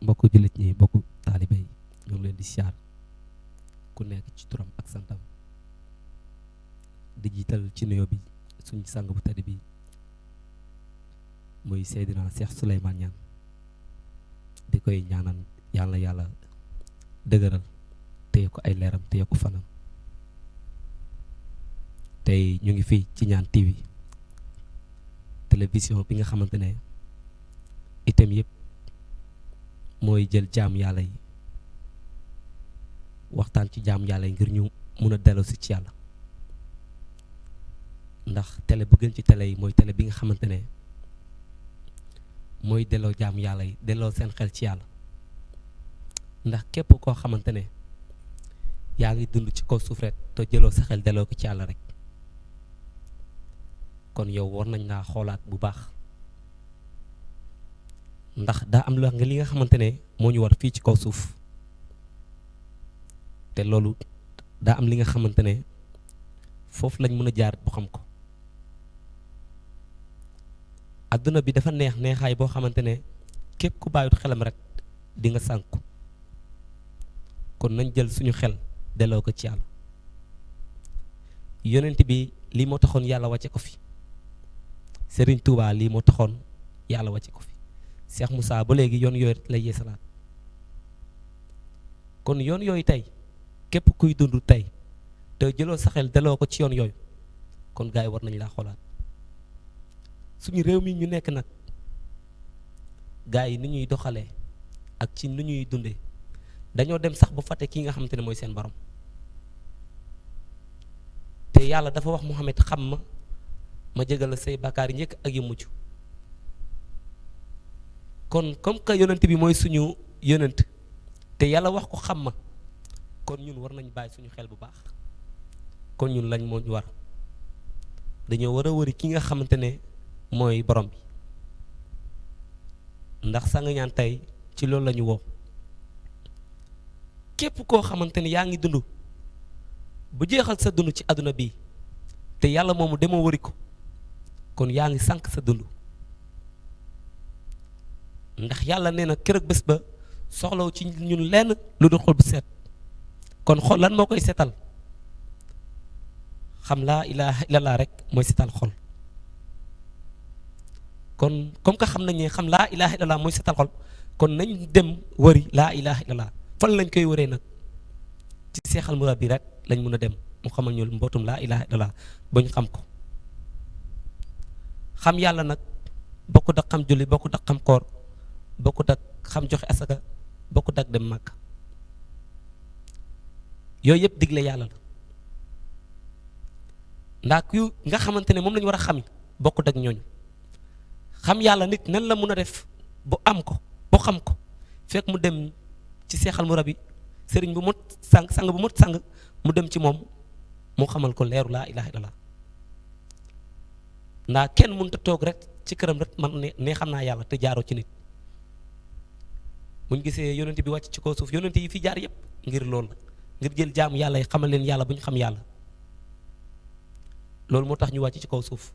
mbokku jullit ñi mbokku taalibe yi ñoo ngi leen di siyaar ku nekk ci turam ak santam di jiital ci nuyoo bi suñ sang bu tedd bi muy Seydina Cheikh Souleymane Niane di koy ñaanal yàlla dëgëral téye ko ay leeram téye ko fanam tey ñu ngi fii ci Niane TV télévision bi nga xamante ne itam yëpp mooy jël jaam yàlla yi waxtaan ci jaam yàlla yi ngir ñu mun a delloo si ci yàlla ndax télé bu gën ci télé yi mooy télé bi nga xamante ne mooy delloo jaam yàlla yi delloo seen xel ci yàlla ndax képp koo xamante ne yaa ngi dund ci kaw suuf rek te jëloo sa xel delloo ko ci yàlla rek kon yow war nañ laa xoolaat bu baax ndax daa am li nga xamante ne moo ñu war fii ci kaw suuf te loolu daa am li nga xamante ne foofu lañ mën a jaar bu xam ko adduna bi dafa neexaay boo xamante ne képp ku bàyyut xelam rek di nga sànku kon nañ jël suñu xel delloo ko ci yàlla yonent bi lii moo taxoon yàlla wàcce ko fi Serigne Touba lii moo taxoon yàlla wàcce ko fi Cheikh Moussa ba léegi yoon yooyu lay yeesalaat kon yoon yooyu tey képp kuy dund tey te jëloo sa xel delloo ko ci yoon yooyu kon gars yi war nañ laa xoolaat suñu réew mi ñu nekk nag gars yi ni ñuy doxalee ak ci ni ñuy dundee dañoo dem sax ba fàtte kii nga xamante ne mooy seen borom te yàlla dafa wax Muhammad xam ma jégal la say bàkkaar yi njëkk ak yu mujj kon comme que yonent bi mooy suñu yonent te yàlla wax ko xam ma kon ñun war nañ bàyyi suñu xel bu baax kon ñun lañ moo ñu war dañoo war a wëri ki nga xamante ne mooy borom bi ndax sang ñaan tey ci loolu la ñu woo képp koo xamante ne yaa ngi dund bu jeexal sa dund ci àdduna bi te yàlla moomu demoo wëri ko kon yaa ngi sànq sa dund ndax yàlla nee na keroog bés ba soxlaw ci ñun lenn lu dul xol bu seet kon xol lan moo koy seetal xam laa ilaha illallah rek mooy seetal xol kon comme que xam nañ ne xam laa ilaha illallah mooy seetal xol kon nañ dem wëri laa ilaha illallah fan lañ koy wëree nag ci seexal murabbi rek lañ mun a dem mu xamal ñu mbootum laa ilaha illallah ba ñu xam ko xam yàlla nag bokkut ak xam julli bokkut ak xam koor bokkut ak xam joxe asaka bokkut ak dem màkk yooyu yëpp digle yàlla la ndax yu nga xamante ne moom la ñu war a xam bokkut ak ñooñu xam yàlla nit nan la mun a def bu am ko bu xam ko fekk mu dem ci seexal murabbi sëriñ bu mot sang bu mot sang mu dem ci moom mu xamal ko leeru laa ilaha illallah ndax kenn mënut a toog rek ci këram rek man ne xam naa yàlla te jaaroo ci nit buñ gisee yonent bi wàcc ci kaw suuf yonent yi fi jaar yëpp ngir loolu la ngir jël jaamu yàlla yi xamal leen yàlla bu ñu xam yàlla loolu moo tax ñu wàcc ci kaw suuf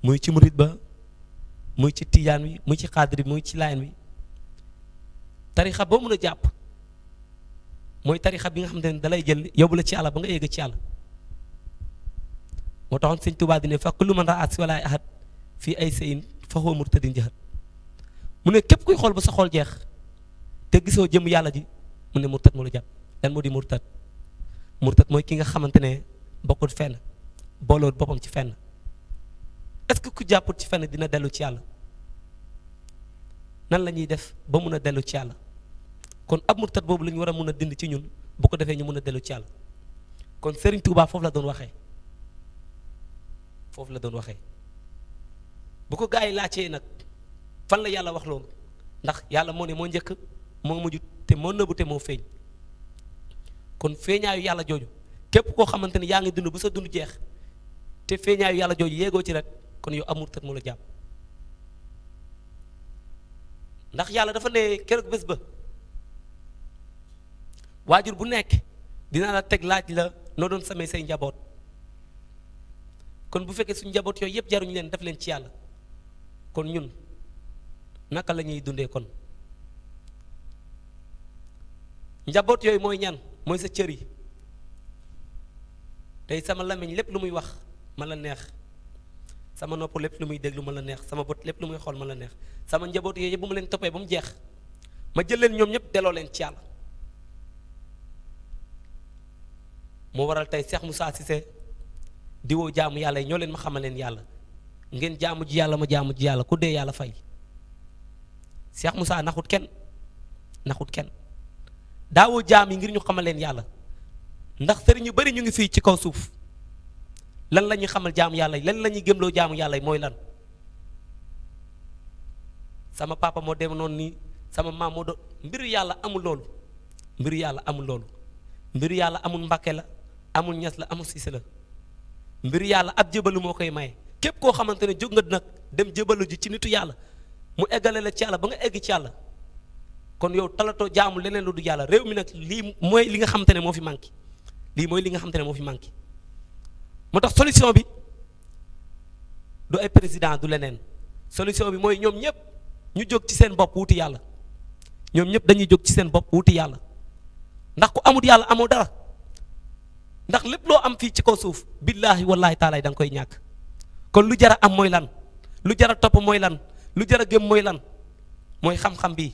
muy ci murit ba muy ci tijaan wi muy ci xaadir bi muy ci laayan wi tarixa boo mën a jàpp mooy tarixa bi nga xamante ne dalay jël yóbbu la ci yàlla ba nga yegg ci yàlla moo taxoon sëñ Tuubaa di ne fa kullu man raa si walaay ahad fii ay sayin fa huwa murtadin jahat mu ne képp kuy xool ba sa xool jeex te gisoo jëm yàlla ji mu ne murtad moo la jàpp lan moo di murtad mooy ki nga xamante ne bokkul fenn booloo boppam ci fenn est-ce que ku jàpput ci fenn dina dellu ci yàlla nan la ñuy def ba mun a dellu ci yàlla kon ab murtad boobu la ñu war a mun a dind ci ñun bu ko defee ñu mun a dellu ci yàlla kon Serigne Touba foofu la doon waxee bu ko gaa yi laajtee nag fan la yàlla wax loolu ndax yàlla moo ne moo njëkk moo mujj te moo nëbbu te moo feeñ kon feeñaayu yàlla jooju képp koo xamante ne yaa ngi dund ba sa dund jeex te feeñaayu yàlla jooju yéegoo ci rek kon yow ab murtad moo la jàpp ndax yàlla dafa ne keroog bés ba waajur bu nekk dina la teg laaj la noo doon samee say njaboot kon bu fekkee suñu njaboot yooyu yëpp jaruñu leen def leen ci yàlla kon ñun naka la ñuy dundee kon njaboot yooyu mooy ñan mooy sa cër yi tey sama lamiñ lépp lu muy wax ma la neex sama nopp lépp lu muy déglu ma la neex sama bët lépp lu muy xool ma la neex sama njaboot yooyu yëpp bu ma leen toppee ba mu jeex ma jël leen ñoom ñëpp delloo leen ci yàlla moo waral tey Cheikh Moussa Cissé di woo jaamu yàlla yi ñoo leen ma xamal leen yàlla ngeen jaamu ji yàlla ma jaamu ji yàlla ku dee yàlla fay Cheikh Moussa naxut kenn daawoo jaam yi ngir ñu xamal leen yàlla ndax sëriñ yu bari ñu ngi fii ci kaw suuf lan la ñuy xamal jaamu yàlla yi lan la ñuy gëmloo jaamu yàlla yi mooy lan sama papa moo dem noonu nii sama maam moo doon mbiru yàlla amul loolu mbiru yàlla amul loolu mbiru yàlla amul Mbàkke la amul Ñas la amul Siise la mbiru yàlla ab jëbalu moo koy maye képp koo xamante ne jóg nga nag dem jëbalu ji ci nitu yàlla mu eggale la ci yàlla ba nga egg ci yàlla kon yow talatoo jaamu leneen lu du yàlla réew mi nag lii mooy li nga xamante ne moo fi manqué lii mooy li nga xamante ne moo fi manqué moo tax solution bi du ay président du leneen solution bi mooy ñoom ñëpp ñu jóg ci seen bopp wuti yàlla ñoom ñëpp dañuy jóg ci seen bopp wuti yàlla ndax ku amul yàlla amoo dara ndax lépp loo am fii ci kaw suuf billaahi wallaahi taalaay da nga koy ñàkk kon lu jar a am mooy lan lu jar a topp mooy lan lu jar a gëm mooy lan mooy xam-xam bii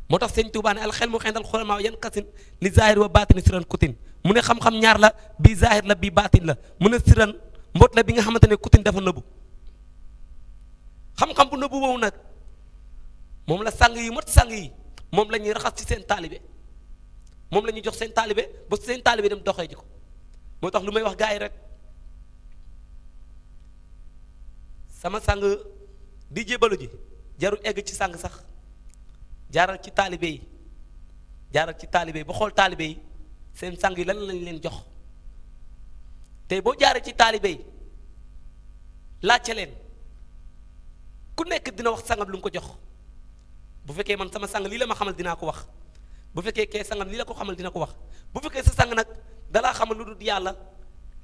moo tax sëñ Tuubaa ne alxel mu xendal xulamaa yan kasin li zahir wa baatin siran kutin mu ne xam-xam ñaar la bii zahir la bii baatin la mu ne siran mbot la bi nga xamante ne kutin dafa nëbbu xam-xam bu nëbbu boobu nag moom la sang yi mot sang yi moom la ñuy raxas ci seen taalibe moom la ñuy jox seen taalibe ba seen taalibe dem doxee ji ko moo tax lu may wax gars yi rek sama sang di jébalu ji jarul egg ci sang sax jaaral ci taalibe yi ba xool taalibe yi seen sang yi lan lañ leen jox tey boo jaaree ci taalibe yi laajte leen ku nekk dina wax sangam lu mu ko jox bu fekkee man sama sang lii la ma xamal dinaa ko wax bu fekkee kee sangam lii la ko xamal dina ko wax bu fekkee sa sang nag dalaa xamal lu dul yàlla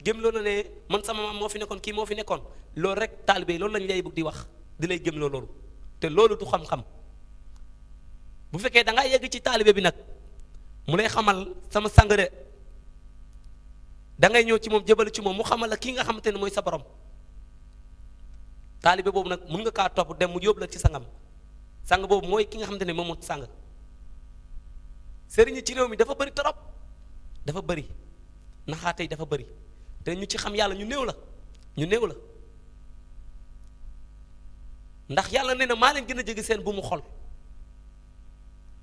gëm loo na ne man sama maam moo fi nekkoon kii moo fi nekkoon loolu rek taalibe yi loolu lañ lay bëgg di wax di lay gëm loo loolu te loolu du xam-xam bu fekkee da ngaa yegg ci taalibe bi nag mu lay xamal sama sang de da ngay ñëw ci moom jëbal ci moom mu xamal la kii nga xamante ne mooy sa borom taalibe boobu nag mun nga kaa topp dem mu yóbbu la ci sangam sang boobu mooy ki nga xamante ne moom moo sang sëriñ ci réew mi dafa bëri trop dafa bëri naxaate yi dafa bëri te ñu ci xam yàlla ñu néew la ndax yàlla nee na maa leen gën a jege seen bu mu xol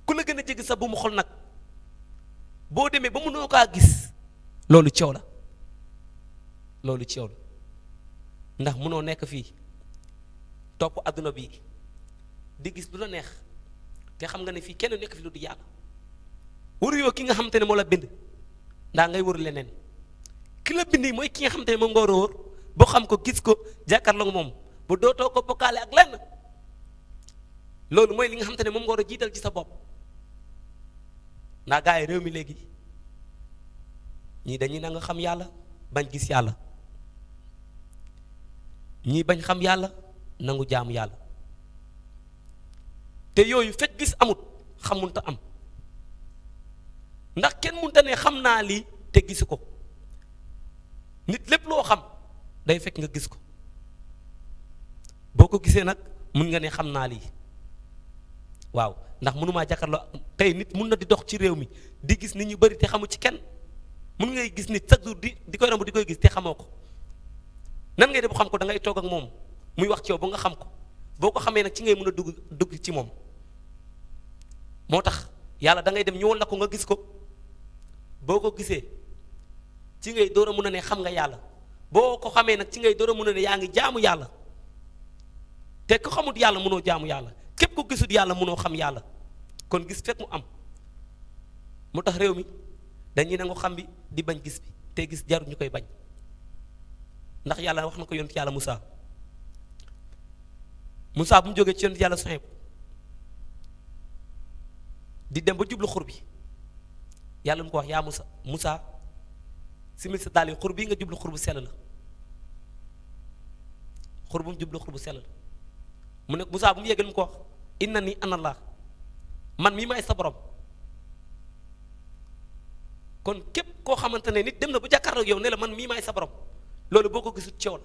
ku la gën a jege sa bu mu xol nag boo demee ba mënoo kaa gis loolu coow la ndax mënoo nekk fii topp adduna bi di gis lu la neex te xam nga ne fii kenn nekk fi lu di yàlla wër yoo ki nga xamante ne moo la bind ndaa ngay wër leneen ki la bind mooy ki nga xamante ne moom nga war a wër boo xam ko gis ko jàkkaarloo moom bu dootoo ko bokkaale ak lenn loolu mooy li nga xamante ne moom nga war a jiital ci sa bopp ndaa gaa yi réew mi léegi ñii dañuy nanga xam yàlla bañ gis yàlla ñii bañ xam yàlla nangu jaamu yàlla te yooyu fekk gis amut xamunta am ndax kenn munta ne xam naa lii te gisu ko nit lépp loo xam day fekk nga gis ko boo ko gisee nag mun nga ne xam naa lii waaw ndax mënumaa jàkkaarloo tey nit mun na di dox ci réew mi di gis nit ñu bari te xamu ci kenn mun ngay gis nit chaque jour di koy romb di koy gis te xamoo ko nan ngay def bu xam ko da ngay toog ak moom muy wax ci yow ba nga xam ko boo ko xamee nag ci ngay mën a dugg ci moom moo tax yàlla da ngay dem ñëwoon la ko nga gis ko boo ko gisee ci ngay door a mën a ne xam nga yàlla boo ko xamee nag ci ngay door a mën a ne yaa ngi jaamu yàlla te ku xamut yàlla mënoo jaamu yàlla képp ku gisut yàlla mënoo xam yàlla kon gis fekk mu am moo tax réew mi dañuy nangu xam bi di bañ gis bi te gis jarul ñu koy bañ ndax yàlla wax na ko yonent yàlla Moussa bu mu jógee ci yonent yàlla Suhayb di dem ba jublu xur bi yàlla mu ko wax yaa Moussa simil sa daal yi xur bii nga jublu xur bu sell la xur bu mu jublu xur bu sell la mu ne Moussa bu mu yeggal mu ko wax inna ni ana Allah man mii maay sa borom. kon képp koo xamante ne nit dem na bu jàkkaarloog yow ne la man mii maay sa borom loolu boo ko gisut ci yow la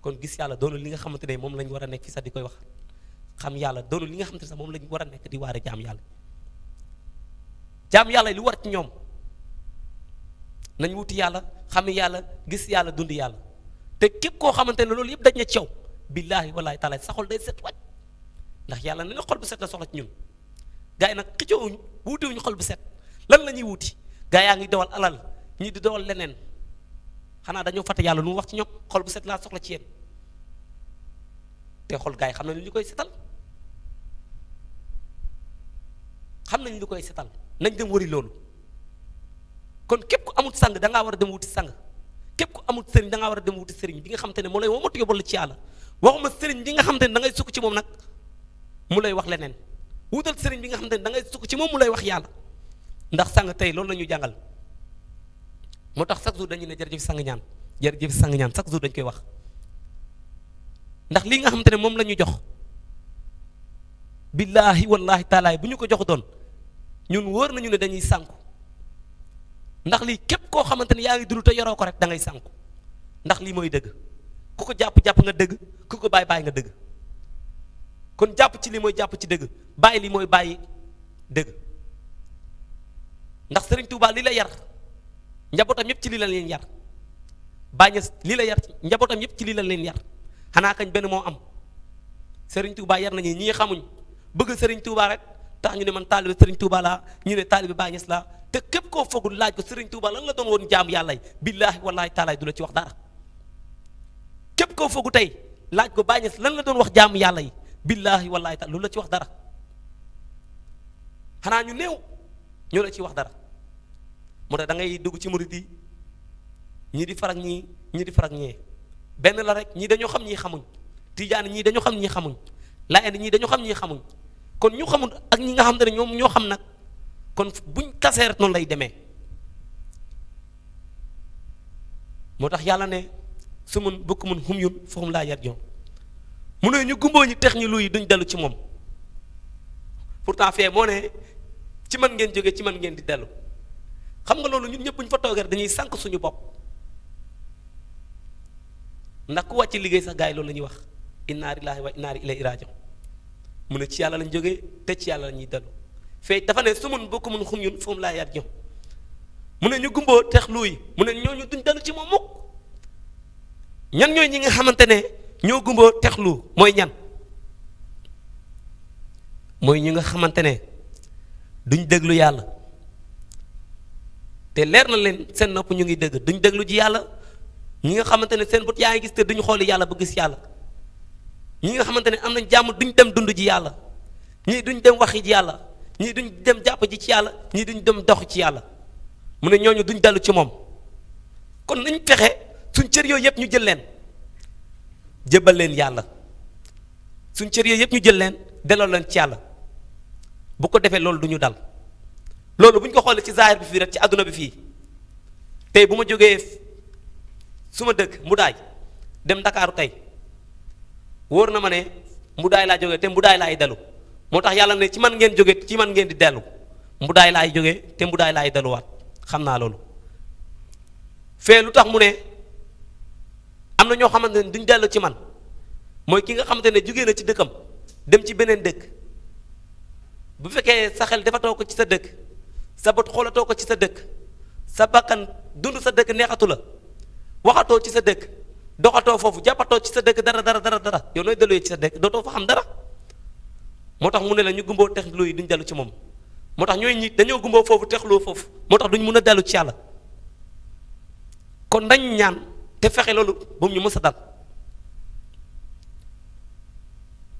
kon gis yàlla doonul li nga xamante ne moom lañ war a nekk fi sax di koy wax xam yàlla doonul li nga xamante ne sax moom lañ war a nekk di waare jaam yàlla. jaam yàlla li war ci ñoom nañ wuti yàlla xam yàlla gis yàlla dund yàlla te képp koo xamante ne loolu yëpp dañ ne ci yow billaahi wallaahi taala sa xol day set wàcc ndax yàlla ne na xol bu set la soxla ci ñun. gaa yi nag xëccoowuñ wuutiwuñu xol bu set lan la ñuy wuti gaa yaa ngi dawal alal ñii di dawal leneen xanaa dañoo fàtte yàlla lu mu wax ci ñoom xol bu set laa soxla ci yéen te xol gaa yi xam nañ li koy setal xam nañ li koy setal nañ dem wëri loolu. kon képp ku amul sang da ngaa war a dem wuti sang képp ku amul sëriñ da ngaa war a dem wuti sëriñ bi nga xamante ne moo lay womatu yóbbal ci yàlla waxuma sëriñ bi nga xamante ne da ngay sukk ci moom nag mu lay wax leneen wutal sëriñ bi nga xamante ne da ngay sukk ci moom mu lay wax yàlla ndax sang tey loolu la ñu jàngal moo tax chaque jour dañu ne jërëjëf sang ñaan jërëjëf sang ñaan chaque jour dañ koy wax ndax lii nga xamante ne moom la ñu jox billaahi wallaahi taalaay bu ñu ko jox doon ñun wóor nañu ne dañuy sànku ndax lii képp koo xamante ne yaa ngi dund te yoroo ko rek da ngay sànku ndax lii mooy dëgg ku ko jàpp nga dëgg ku ko bàyyi nga dëgg kon jàpp ci lii mooy jàpp ci dëgg bàyyi lii mooy bàyyi dëgg ndax Serigne Touba lii la yar njabootam yëpp ci lii la leen yar bàyyi lii la yar njabootam yëpp ci lii la leen yar xanaa kañ benn moo am Serigne Touba yar nañu ñii xamuñ bëgg Serigne Touba rek tax ñu ne man taalibe Serigne Touba laa ñu ne taalibe Baay Ñas laa te képp koo foogul laaj ko Serigne Touba lan la doon woon jaamu yàlla yi billaahi wallaahi taalaay du la ci wax dara képp koo foogu tey laaj ko Baay Ñas lan la doon wax jaamu yàlla yi billaahi wallaahi taala lu la ci wax dara xanaa ñu néew ñoo la ci wax dara moo tax da ngay dugg ci murid yi ñii di farak ñii di farak ñee benn la rek ñii dañoo xam ñii xamuñ tijaan ñii dañoo xam ñii xamuñ laayeen ñii dañoo xam ñii xamuñ kon ñu xamul ak ñi nga xam ne ñoom ñoo xam nag kon buñ tasee rek noonu lay demee moo tax yàlla ne su mun bukk mun xum yun foofu laa yar joom mu ne ñu gumboo ñi tex ñu luy duñ dellu ci moom pourtant fee moo ne ci man ngeen jógee ci man ngeen di dellu xam nga loolu ñun ñëpp bu ñu fa toogee dañuy sànq suñu bopp ndax ku wàcc liggéey sax gars yi loolu la ñuy wax inna lillahi wa inna ilayhi raaji'uun mu ne ci yàlla lañ jógee te ci yàlla la ñuy dellu fee dafa ne su mun bokk mun xum yun foofu laa yar joom mu ne ñu gumboo tex luy mu ne ñooñu duñ dellu ci moom mukk ñan ñooy ñi nga xamante ne ñoo gumboo texlu mooy ñan mooy ñi nga xamante ne duñ déglu yàlla te leer na leen seen nopp ñu ngi dégg duñ déglu ji yàlla ñi nga xamante ne seen bët yaa ngi gis te duñ xooli yàlla ba gis yàlla ñi nga xamante ne am nañ jàmm duñ dem dund ji yàlla ñii duñ dem waxi ji yàlla ñii duñ dem jàpp ji ci yàlla ñii duñ dem dox ci yàlla mu ne ñooñu duñ dellu ci moom kon nañ fexe suñ cër yooyu yëpp ñu jël leen jëbal leen yàlla suñ cër yooyu yëpp ñu jël leen delloo leen ci yàlla bu ko defee loolu du ñu dal loolu bu ñu ko xoolee ci zaahir bi fii rek ci àdduna bi fii tey bu ma jógee su ma dëkk Mbudaay dem Ndakaaru tey wóor na ma ne Mbudaay laa jógee te Mbudaay laay dellu moo tax yàlla ne ci man ngeen jóge ci man ngeen di dellu Mbudaay laay jógee te Mbudaay laay delluwaat xam naa loolu fee lu tax mu ne am na ñoo xamante ne duñ dellu ci man mooy ki nga xamante ne jógee na ci dëkkam dem ci beneen dëkk bu fekkee sa xel defatoo ko ci sa dëkk sa bët xoolatoo ko ci sa dëkk sa bakkan dund sa dëkk neexatu la waxatoo ci sa dëkk doxatoo foofu jàppatoo ci sa dëkk dara yow nooy delluwee ci sa dëkk dootoo fa xam dara moo tax mu ne la ñu gumboo texlu yi duñ dellu ci moom moo tax ñooy ñi dañoo gumboo foofu texloo foofu moo tax duñ mun a dellu ci yàlla kon dañ ñaan te fexe loolu ba mu ñu mës a dal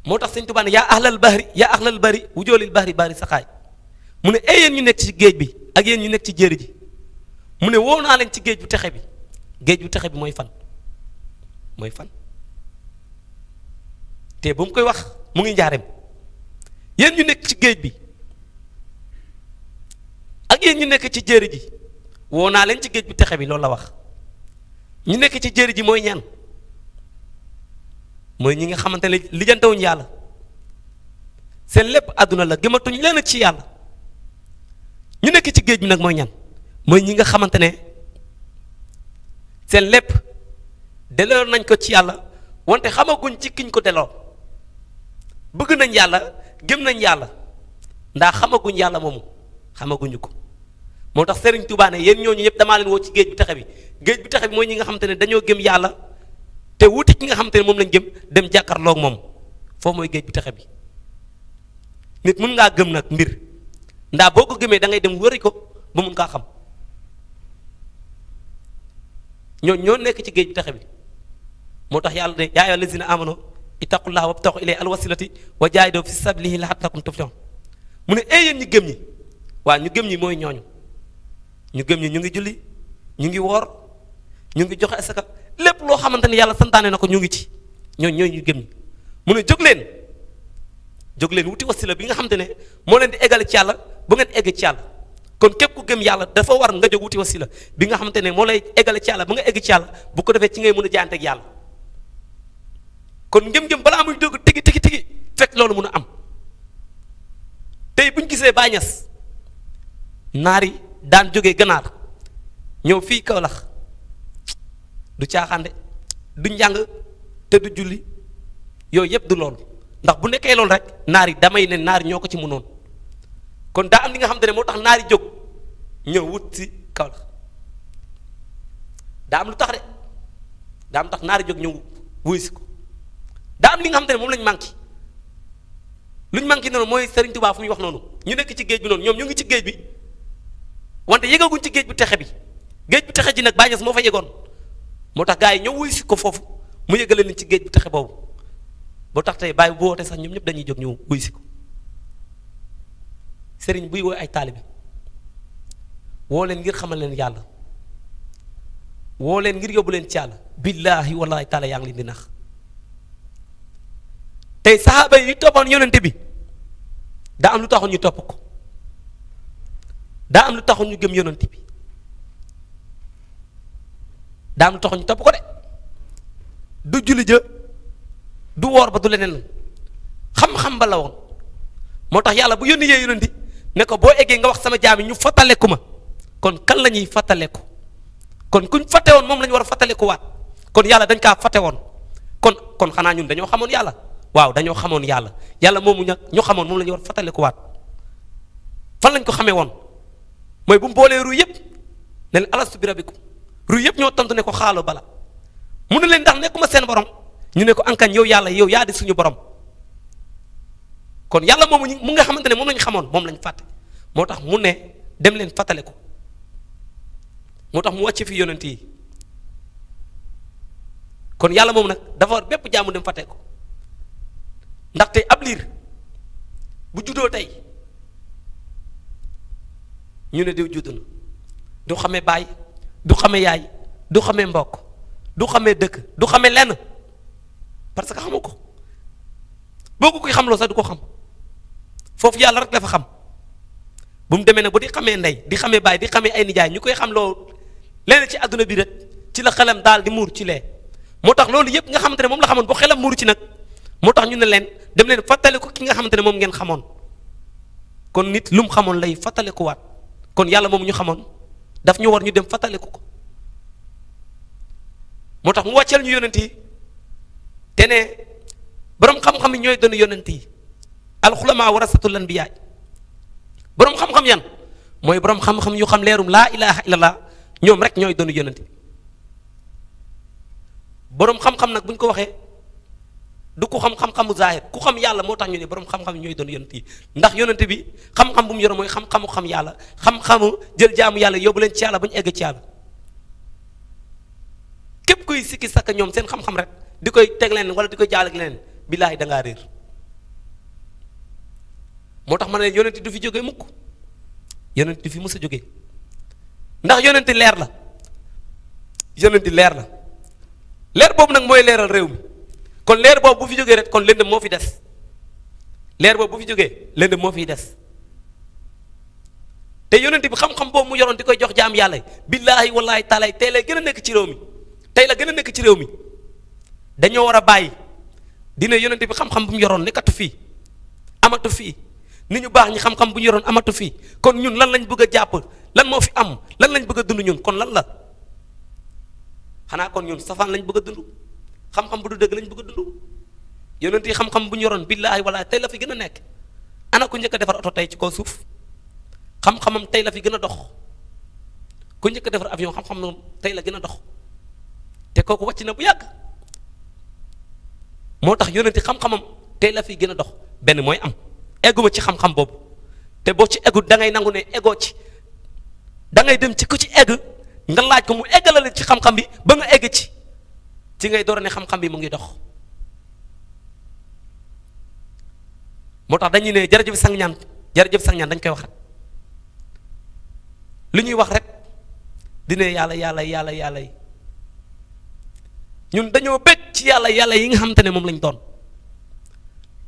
moo tax Sëñ Tuubaa ne yaa ahlal bahri wujoolil bahri bahri saxaay mu ne yéen ñu nekk ci géej bi ak yéen ñu nekk ci jéeri ji mu ne woo naa leen ci géej bu texe bi mooy fan te ba mu koy wax mu ngi njaareem yéen ñu nekk ci géej bi ak yéen ñu nekk ci jéeri ji woo naa leen ci géej bu texe bi loolu la wax ñu nekk ci jéeri ji mooy ñan mooy ñi nga xamante ne lijjantewuñu yàlla seen lépp àdduna la gëmatuñ leen ci yàlla. ñu nekk ci géej bi nag mooy ñan mooy ñi nga xamante ne seen lépp delloo nañ ko ci yàlla wante xamaguñ ci kiñ ko delloo bëgg nañ yàlla gëm nañ yàlla ndax xamaguñ yàlla moomu xamaguñu ko. moo tax Serigne Touba ne yéen ñooñu ñëpp damaa leen woo ci géej bi texe bi géej bi texe bi mooy ñi nga xamante ne dañoo gëm yàlla te wuti ki nga xamante ne moom lañ gëm dem jàkkaarloog moom foofu mooy géej bi texe bi. nit mun ngaa gëm nag mbir ndax boo ko gëmee da ngay dem wëri ko ba mun kaa xam ñoo nekk ci géej bi texe bi. moo tax yàlla ne yaa ayyuhal lazina amanu ittaqullaha wabtaqu ilayhi alwasilati wa jaahidu fi sabilihi la'allakum tuflihun mu ne yéen ñi gëm ñi waaw ñu gëm ñi mooy ñooñu ñu gëm ñi ñu ngi julli ñu ngi woor ñu ngi joxe asaka lépp loo xamante ne yàlla santaane na ko ñu ngi ci ñooñu ñu gëm ñi mu ne jóg leen wuti wasila bi nga xamante ne moo leen di eggale ci yàlla bu ngeen egg ci yàlla kon képp ku gëm yàlla dafa war nga jóg wuti wasila bi nga xamante ne moo lay eggale ci yàlla ba nga egg ci yàlla bu ko defee ci ngay mën a jaayante ak yàlla kon ngëm-ngëm balaa muy dugg tigi fekk loolu mun a am tey bu ñu gisee Baay Ñas naar yi daan jógee ganaar ñëw fii Kawlax du caaxaande du njàng te du julli yooyu yëpp du loolu ndax bu nekkee loolu rek naar yi damay ne naar ñoo ko ci mënoon kon daa am li nga xamante ne moo tax naar yi jóg ñëw wut si Kawlax daa am lu tax de daa am tax naar yi jóg ñëw wuy si ko daa am li nga xamante ne moom lañ manqué luñ manqué noonu mooy Serigne Touba fu muy wax noonu ñu nekk ci géej bi noonu ñoom ñu ngi ci géej bi wante yëgaguñ ci géej bu texe bi géej bu texe ji nag Baay Ñas moo fa yëgoon moo tax gars yi ñëw wuy si ko foofu mu yëgale leen ci géej bu texe boobu boo tax tey bàyyi bu wootee sax ñoom ñëpp dañuy jóg ñëw wuy si ko sëriñ buy woo ay taalibe woo leen ngir xamal leen yàlla woo leen ngir yóbbu leen ci yàlla billaahi wallaahi taala yaa ngi leen di nax tey saxaaba yi toppoon yonente bi daa am lu taxoon ñu topp ko daa am lu taxoon ñu gëm yonente bi daa am lu taxoon ñu topp ko de du julli ja du woor ba du leneen xam-xam ba la woon moo tax yàlla bu yónni yee yonenti ne ko boo eggee nga wax sama jaam yi ñu fàttaleku ma kon kan la ñuy fàttaleku kon kuñ fàtte woon moom la ñu war a fàttaleku waat kon yàlla dañ kaa fàtte woon kon xanaa ñun dañoo xamoon yàlla waaw dañoo xamoon yàlla moomu ñu xamoon moom la ñu war a fàttaleku waat fan lañ ko xamee woon mooy bu mu boolee ru yëpp ne leen alastu bi rabbikum ru yëpp ñoo tontu ne ko xaaloo bala mu ne leen ndax nekkuma seen borom ñu ne ko ankañ yow yàlla yow yaa di suñu borom kon yàlla moomu mu nga xamante ne moom lañu xamoon moom lañ fàtte moo tax mu ne dem leen fàttale ko moo tax mu wàcce fi yonent yi kon yàlla moom nag dafa war bépp jaamu dem fàtte ko ndaxte ab liir bu juddoo tey ñu ne diw judd na du xamee baay du xamee yaay du xamee mbokk du xamee dëkk du xamee lenn parce que xamu ko boo ko koy xamloo sax du ko xam foofu yàlla rek la fa xam bu mu demee nag ba di xamee ndey di xamee baay di xamee ay nijaay ñu koy xamloo lenn ci àdduna bi rek ci la xelam daal di muur ci lee moo tax loolu yëpp nga xamante ne moom la xamoon boo xelam muur ci nag moo tax ñu ne leen dem leen fàttale ko ki nga xamante ne moom ngeen xamoon kon nit lu mu xamoon lay fàttale ko waat kon yàlla moom ñu xamoon daf ñu war ñu dem fàttale ko moo tax mu wàcceel ñu yonent yi te ne boroom xam-xam yi ñooy doon yonent yi alxulamaa warasatul anbiyaa boroom xam-xam yan mooy boroom xam-xam yu xam leerum laa ilaha illallah ñoom rek ñooy doon yonent bi boroom xam-xam nag bu ñu ko waxee du ko xam xam-xamu zaahir ku xam yàlla moo tax ñu ne boroom xam-xam yi ñooy doon yonent yi ndax yonent bi xam-xam bu mu yor mooy xam-xamu xam yàlla xam-xamu jël jaamu yàlla yóbbu leen ci yàlla ba ñu egg ci yàlla képp kuy sikki sakka ñoom seen xam-xam rek di koy teg leen wala di koy jaal ak leen billaahi da ngaa réer moo tax ma ne yonent du fi jógee mukk yonent du fi mës a jógee ndax yonent leer la yonent leer la leer boobu nag mooy leeral réew mi kon leer boobu bu fi jógee rek kon lëndëm moo fi des leer boobu bu fi jógee lëndëm moo fiy des te yonent bi xam-xam boobu mu yoroon di koy jox jaam yàlla yi billaahi wallaahi taalaay tey lay gën a nekk ci réew mi tey la gën a nekk ci réew mi dañoo war a bàyyi dina yonent bi xam-xam bu mu yoroon nekkatu fii amatu fii nit ñu baax ñi xam-xam bu ñu yoroon amatu fii kon ñun lan lañ bëgg a jàpp lan moo fi am lan lañ bëgg a dund ñun kon lan la xanaa kon ñun safaan lañ bëgg a dund xam-xam bu du dëgg lañ bëgg a dund yonent yi xam-xam bu ñu yoroon billaahi wallaahi tey la fi gën a nekk ana ku njëkk a defar oto tey ci kaw suuf xam-xamam tey la fi gën a dox ku njëkk a defar avion xam-xamam tey la gën a dox te kooku wàcc na bu yàgg moo tax yonent yi xam-xamam tey la fi gën a dox benn mooy am egguma ci xam-xam boobu te boo ci eggut da ngay nangu ne eggoo ci da ngay dem ci ku ci egg nga laaj ko mu eggalale ci xam-xam bi ba nga egg ci ngay door ne xam-xam bi mu ngi dox moo tax dañuy ne jërëjëf sang ñaan dañ koy waxat lu ñuy wax rek dina yàlla yi ñun dañoo bëgg ci yàlla yi nga xamante ne moom lañ doon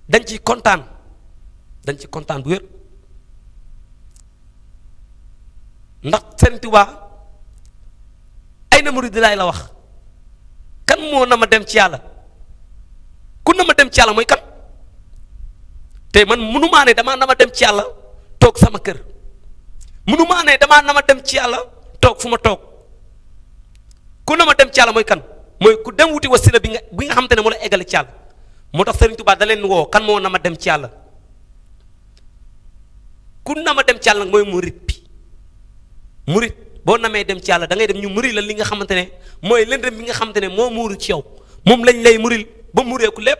dañ ci kontaan bu wér ndax Sëriñ Tuubaa ay na murid laay la wax kan moo na ma dem ci yàlla ku na ma dem ci yàlla mooy kan te man munumaa ne damaa na ma dem ci yàlla toog sama kër munumaa ne damaa na ma dem ci yàlla toog fu ma toog ku na ma dem ci yàlla mooy kan mooy ku dem wuti wasila bi nga xamante ne moo la eggale ci yàlla moo tax Sëriñ Tuubaa da leen woo kan moo na ma dem ci yàlla ku na ma dem ci yàlla nag mooy murit boo namee dem ci yàlla da ngay dem ñu muri la li nga xamante ne mooy lëndëm bi nga xamante ne moo muuru ci yow moom lañ lay muril ba mureeku lépp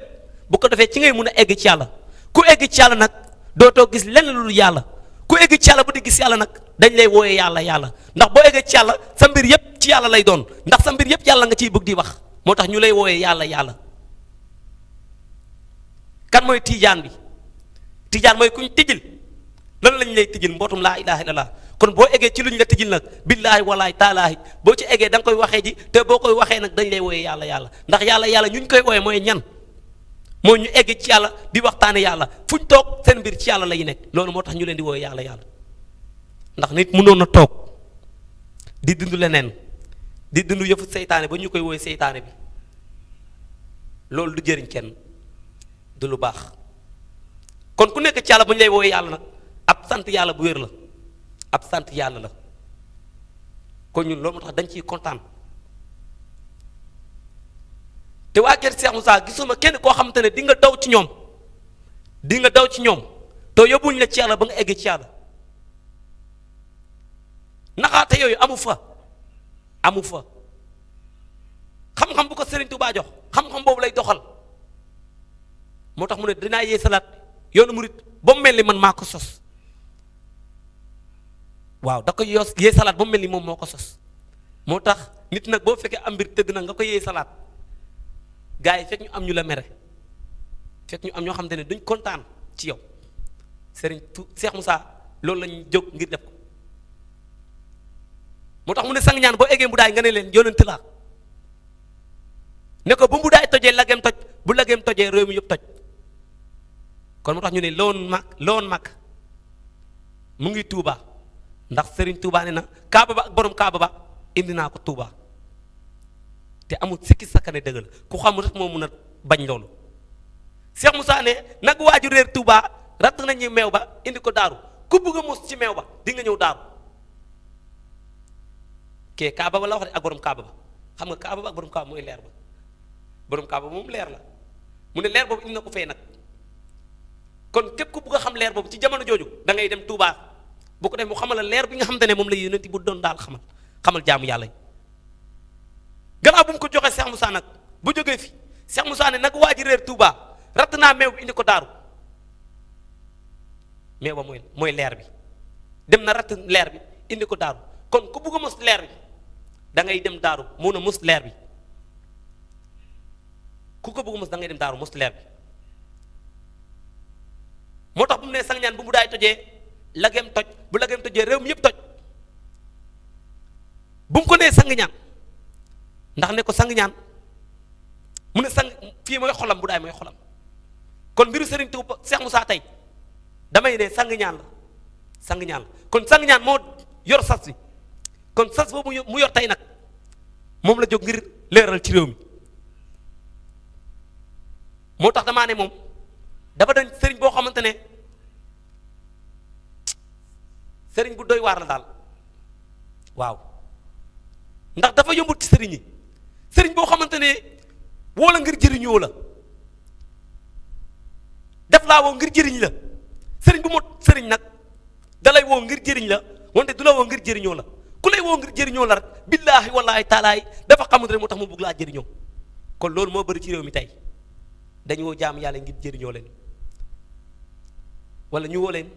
bu ko defee ci ngay mun a egg ci yàlla ku egg ci yàlla nag dootoo gis lenn lu dul yàlla ku egg ci yàlla bu di gis yàlla nag dañ lay wooyee yàlla ndax boo eggee ci yàlla sa mbir yépp ci yàlla lay doon ndax sa mbir yépp yàlla nga ciy bëgg di wax moo tax ñu lay wooyee yàlla kan mooy tiijaan bi tiijaan mooy kuñ tijjil lan lañ lay tijjil mbootum laa ilaha illallah kon boo eggee ci luñ la tijjil nag billaahi wallaahi taalaahi boo ci eggee da nga koy waxee ji te boo koy waxee nag dañ lay wooyee yàlla ndax yàlla ñu koy wooyee mooy ñan moo ñu egg ci yàlla di waxtaane yàlla fuñ toog seen mbir ci yàlla lay nekk loolu moo tax ñu leen di wooyee yàlla ndax nit mënoon na toog di dund leneen di dund yëfu seytaane ba ñu koy wooyee seytaane bi loolu du jëriñ kenn du lu baax kon ku nekk ci yàlla bu ñu lay wooyee yàlla nag ab sant yàlla bu wér la ab sant yàlla la kon ñun loolu moo tax dañ ciy kontaan te waa kër Cheikh Moussa gisuma kenn koo xamante ne di nga daw ci ñoom te yóbbuñ la ci yàlla ba nga egg ci yàlla naxaate yooyu amu fa xam-xam bu ko Serigne Touba jox xam-xam boobu lay doxal moo tax mu ne dinaa yee salaat yoonu murit ba mu mel ni man maa ko sos waaw da ko yee salaat ba mu mel ni moom moo ko sos moo tax nit nag boo fekkee am mbir tëdd na nga ko yee salaat gars yi fekk ñu am ñu la mere fekk ñu am ñoo xamante ne duñ kontaan ci yow Cheikh Moussa loolu lañ jóg ngir def ko moo tax mu ne sang ñaan boo eggee mbudaay nga ne leen yonent laa ne ko bu mbudaay tojee lageem toj bu lageem tojee réew mi yëpp toj kon moo tax ñu ne loon mag mu ngi Touba ndax Serigne Touba ne na Kaaba ba ak borom Kaaba ba indi naa ko Touba te amul sikki sakkane dëgg la ku xamul rek moo mun a bañ loolu Cheikh Moussa ne nag waaju réer Touba ratt nañu meew ba indi ko daaru ku bugg a mos ci meew ba di nga ñëw daaru kee Kaaba ba la wax de ak borom Kaaba ba xam nga Kaaba ba ak borom Kaaba mooy leer ba borom Kaaba moom leer la mu ne leer boobu indi na ko fee nag kon képp ku bugg a xam leer boobu ci jamono jooju da ngay dem Touba bu ko def mu xamal la leer bi nga xamante ne moom la yonent bu doon daal xamal jaamu yàlla yi gannaaw bu mu ko joxee Cheikh Moussa nag bu jógee fi Cheikh Moussa ne nag waa ji réer Touba ratt naa meew bi indi ko daaru meew ba mooy leer bi dem na ratt leer bi indi ko daaru kon ku bugg a mos leer bi da ngay dem daaru mun a mos leer bi ku ko bugg a mos da ngay dem daaru mos leer bi moo tax bu mu nee sang ñaan bu mu daay tojee lageem toj bu lageem tojee réew mi yëpp toj bu mu ko nee sang ñaan ndax ne ko sang ñaan mu ne sang fii mooy xolam bu daay mooy xolam kon mbiru Serigne Touba Cheikh Moussa tey damay ne sang ñaan la kon sang ñaan moo yor sas bi kon sas boobu mu yor tey nag moom la jóg ngir leeral ci réew mi moo tax damaa ne moom dafa doon sëriñ boo xamante ne sëriñ bu doy waar la daal waaw ndax dafa yombut ci sëriñ yi sëriñ boo xamante ne woo la ngir jëriñoo la def laa woo ngir jëriñ la sëriñ bu mot sëriñ nag dalay woo ngir jëriñ la wante du la woo ngir jëriñoo la ku lay woo ngir jëriñoo la rek billaahi wallaahi taalaay dafa xamut rek moo tax mu bëgg laa jëriñoo kon loolu moo bëri ci réew mi tey dañu woo jaam yàlla ngir jëriñoo leen wala ñu woo leen